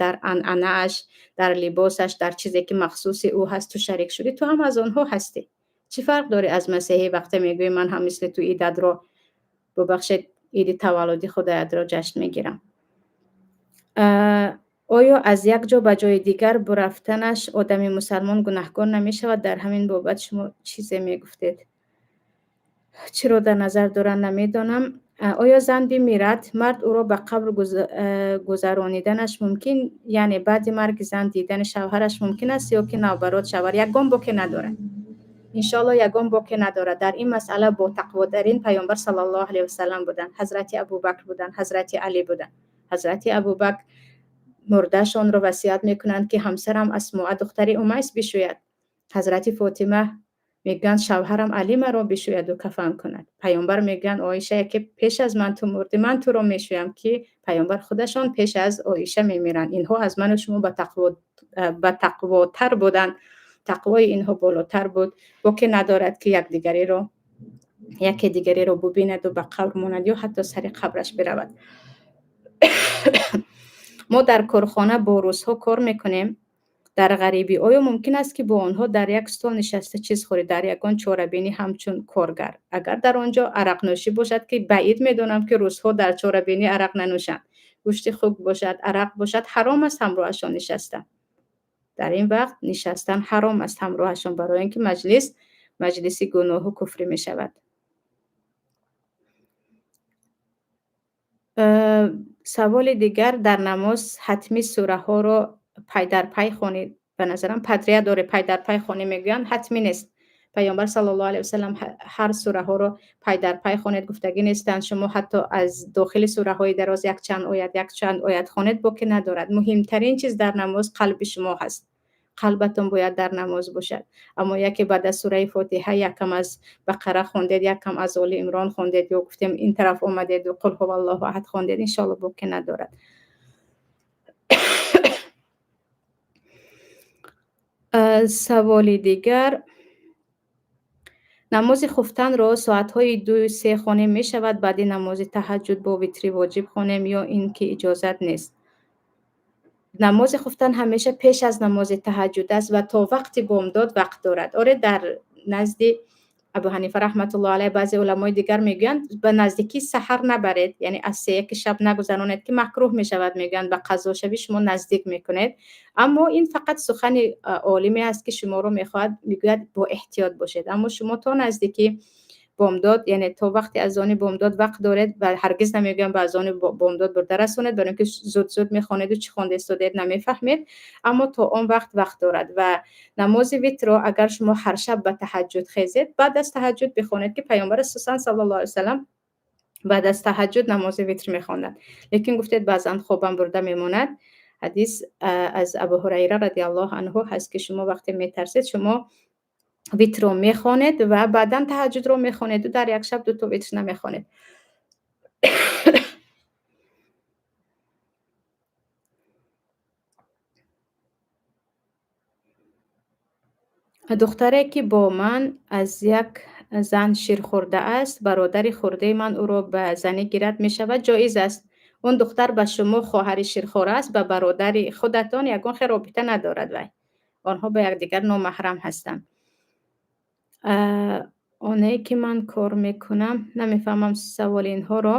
Speaker 1: дар анъанааш, дар либосаш, дар чизе ки махсуси ӯ ҳаст, ту шарик шудӣ, ту ҳам аз онҳо ҳастӣ. Чӣ фарқ дорӣ аз масеҳӣ, вақте мегӯӣ: "Ман ҳам мисли ту идатро, бубахшед, иди таваллуди худоятро ҷашн мегирам"? Оё аз як ҷо ба ҷои дигар бурафтанаш одами мусалмон гунаҳкор намешавад? Дар ҳамин бобат шумо чизе мегуфтед. Чиро дар назар доранд, намедонам. Оё зан бимирад, мард ӯро ба қабр гузарониданаш мумкин, яъне баъди марги зан дидани шавҳараш мумкин аст ё ки наоборот шавҳар? Ягон боке надорад, иншоалло, ягон боке надорад. Дар ин масъала ботақвотарин Паёмбар саллаллоҳу алайҳи васаллам буданд, ҳазрати Абубакр буданд, ҳазрати Алӣ буданд. Ҳазрати Абубакр мурдаашонро васият мекунанд, ки ҳамсарам Асмоа духтари Умайс бишӯяд. Ҳазрати Фотима мегӯянд: "Шавҳарам Алӣ маро бишӯяду кафан кунад". Паёмбар мегӯянд: "Оиша, яке пеш аз ман ту мурдӣ, ман туро мешӯям", ки паёмбар худашон пеш аз Оиша мемиранд. Инҳо аз ману шумо ба тақвотар буданд, тақвои инҳо болотар буд. Боке надорад, ки якдигареро, яке дигареро бубинаду ба қабр монад ё ҳатто сари қабраш биравад. Мо дар корхона бо русҳо кор мекунем дар ғарибӣ. Оё мумкин аст, ки бо онҳо дар як стол нишаста чиз хӯрӣ дар ягон чорабинӣ ҳамчун коргар, агар дар он ҷо арақнӯшӣ бошад, ки баъид медонам, ки русҳо дар чорабинӣ арақ нанӯшанд, гӯшти хук бошад, арақ бошад, ҳаром аст ҳамроҳашон нишастан. Дар ин вақт нишастан ҳаром аст ҳамроҳашон, барои ин ки маҷлис маҷлиси гуноҳу куфрӣ мешавад. Саволи дигар: дар намоз ҳатмӣ сураҳоро пай дар пай хонед? Ба назарам, подряд дорӣ пай дар пай хонӣ мегӯянд, ҳатмӣ нест. Паёмбар саллаллоҳу алайҳи васаллам ҳар сураҳоро пай дар пай хонед гуфтагӣ нестанд. Шумо ҳатто аз дохили сураҳои дароз якчанд оят, якчанд оят хонед, боке надорад. Муҳимтарин чиз дар намоз қалби шумо ҳаст, қалбатон бояд дар намоз бошад. Аммо яке баъд аз сураи Фотиҳа якам аз Бақара хондед, якам аз Оли Имрон хондед ё гуфтем, ин тараф омадеду "Қул ҳуваллоҳу аҳад" хондед, иншоалло, боке надорад. Саволи дигар. Намози хуфтанро соатҳои 2-3 хонем мешавад, баъди намози таҳаҷҷуд бо витри воҷиб хонем ё ин ки иҷозат нест? Намози хуфтан ҳамеша пеш аз намози таҳаҷҷуд аст ва то вақти бомдод вақт дорад. Оре, дар назди Абу Ҳанифа раҳматуллоҳ алайҳ баъзе уламои дигар мегӯянд ба наздикии саҳар набаред, яъне аз 3 шаб нагузаронед, ки макрӯҳ мешавад, мегӯянд ба қазошавӣ шумо наздик мекунед. Аммо ин фақат сухани олиме аст, ки шуморо мехоҳад, мегӯяд бо эҳтиёт бошед. Аммо шумо то наздикии бомдод, яъне то вақти азони бомдод вақт доред ва ҳаргиз намегӯям ба азони бомдод бурда расонед, барои инки зуд-зуд мехонеду чӣ хонда истодед намефаҳмед, аммо то он вақт вақт дорад. Ва намози витрро агар шумо ҳар шаб ба таҳаҷҷуд хезед, баъд аз таҳаҷҷуд бихонед, ки паёмбар асосан саллаллоҳу алайҳи васаллам баъд аз таҳаҷҷуд намози витр мехонданд. Лекин гуфтед баъзан хобам бурда мемонад. Ҳадис аз Абу Ҳурайра радиаллоҳу анҳу ҳаст, ки шумо вақте метарсед, шумо витрро мехонед ва баъдан таҳаҷҷудро мехонеду дар як шаб дуто витр намехонед. Духтаре, ки бо ман аз як зан шир хӯрдааст, бародари хурдаи ман ӯро ба занӣ гирад мешавад, ҷоиз аст. Он духтар ба шумо хоҳари ширхора аст, ба бародари худатон ягон хел робита надорад вай. Онҳо ба якдигар номаҳрам ҳастанд. Оне ки ман кор мекунам, намефаҳмам саволи инҳоро.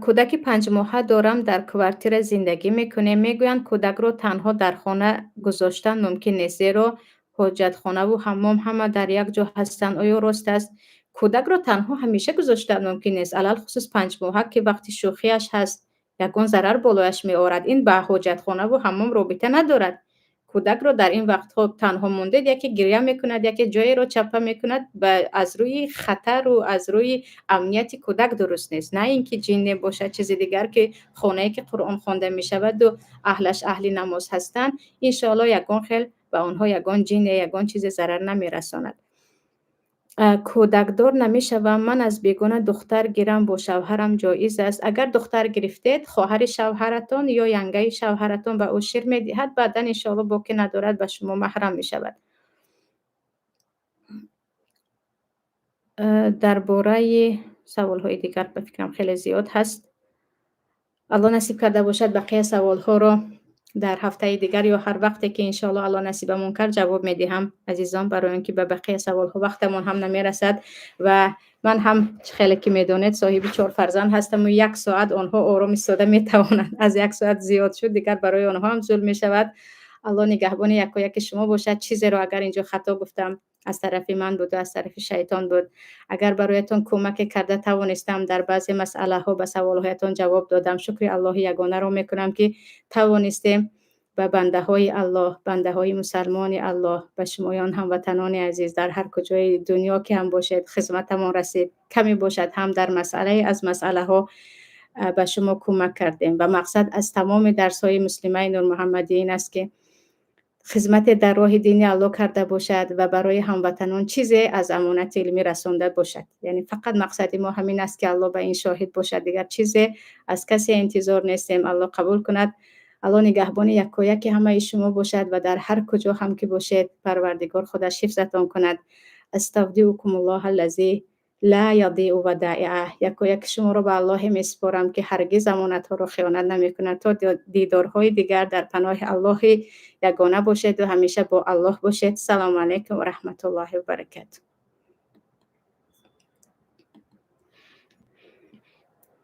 Speaker 1: Кӯдаки панҷмоҳа дорам, дар квартира зиндагӣ мекунем. Мегӯянд, кӯдакро танҳо дар хона гузоштан мумкин нест, зеро ҳоҷатхонаву ҳаммом ҳама дар як ҷо ҳастанд. Оё рост аст? Кӯдакро танҳо ҳамеша гузоштан мумкин нест, алалхусус панҷмоҳа, ки вақти шӯхиаш ҳаст, ягон зарар болояш меорад. Ин ба ҳоҷатхонаву ҳаммом робита надорад. Кӯдакро дар ин вақтҳо танҳо мондед, яке гиря мекунад, яке ҷоеро чапа мекунад, аз рӯи хатару аз рӯи амнияти кӯдак дуруст нест. На ин ки ҷинне бошад, чизи дигар, ки хонае ки Қуръон хонда мешаваду аҳлаш аҳли намоз ҳастанд, иншоаллоҳ ягон хел ба онҳо ягон ҷинне, ягон чизе зарар намерасонад. Кӯдакдор намешавам, ман аз бегона духтар гирам бо шавҳарам ҷоиз аст? Агар духтар гирифтед, хоҳари шавҳаратон ё янгаи шавҳаратон ба ӯ шир медиҳад, баъдан иншоаллоҳ боке надорад, ба шумо маҳрам мешавад. Дар бораи саволҳои дигар ба фикрам хеле зиёд ҳаст. Аллоҳ насиб карда бошад, бақия саволҳоро дар ҳафтаи дигар ё ҳар вақте ки иншоаллоҳ Аллоҳ насибамон кард ҷавоб медиҳам, азизон, барои он ки ба бақия саволҳо вақтамон ҳам намерасад ва ман ҳам, хеле ки медонед, соҳиби 4 фарзанд ҳастам ва 1 соат онҳо ором истода метавонанд. Аз 1 соат зиёд шуд, дигар барои онҳо ҳам зулм мешавад. Аллоҳ нигаҳбони якояки шумо бошад. Чизеро агар инҷо хато гуфтам, аз тарафи ман буд ва аз тарафи шайтон буд. Агар бароятон кӯмаке карда тавонистам, дар баъзе масъалаҳо ба саволҳоятон ҷавоб додам, шукри Аллоҳи ягонаро мекунам, ки тавонистем ба бандаҳои Аллоҳ, бандаҳои мусалмони Аллоҳ, ба шумоён ҳамватанони азиз дар ҳар куҷои дунё ки ҳам бошед, хизматамон расид. Каме бошад ҳам дар масъалае аз масъалаҳо ба шумо кӯмак кардем. Ва мақсад аз тамоми дарсҳои муслимаи Нурмуҳаммадӣ ин аст, ки хизмате дар роҳи дини Аллоҳ карда бошад ва барои ҳамватанон чизе аз амонати илмӣ расонда бошад. Яъне фақат мақсади мо ҳамин аст, ки Аллоҳ ба ин шоҳид бошад. Дигар чизе аз касе интизор нестем. Аллоҳ қабул кунад. Аллоҳ нигаҳбони якояки ҳамаи шумо бошад ва дар ҳар куҷо ҳам ки бошед, Парвардигор худаш ҳифзатон кунад. Аставдиукумуллоҳ аллази ла ядиу вадаиаҳ. Якояки шуморо ба Аллоҳе месупорам, ки ҳаргиз амонатҳоро хиёнат намекунад. То дидорҳои дигар дар паноҳи Аллоҳи ягона бошед ва ҳамеша бо Аллоҳ бошед. Салому алайкум ва раҳматуллоҳи ва баракатуҳ.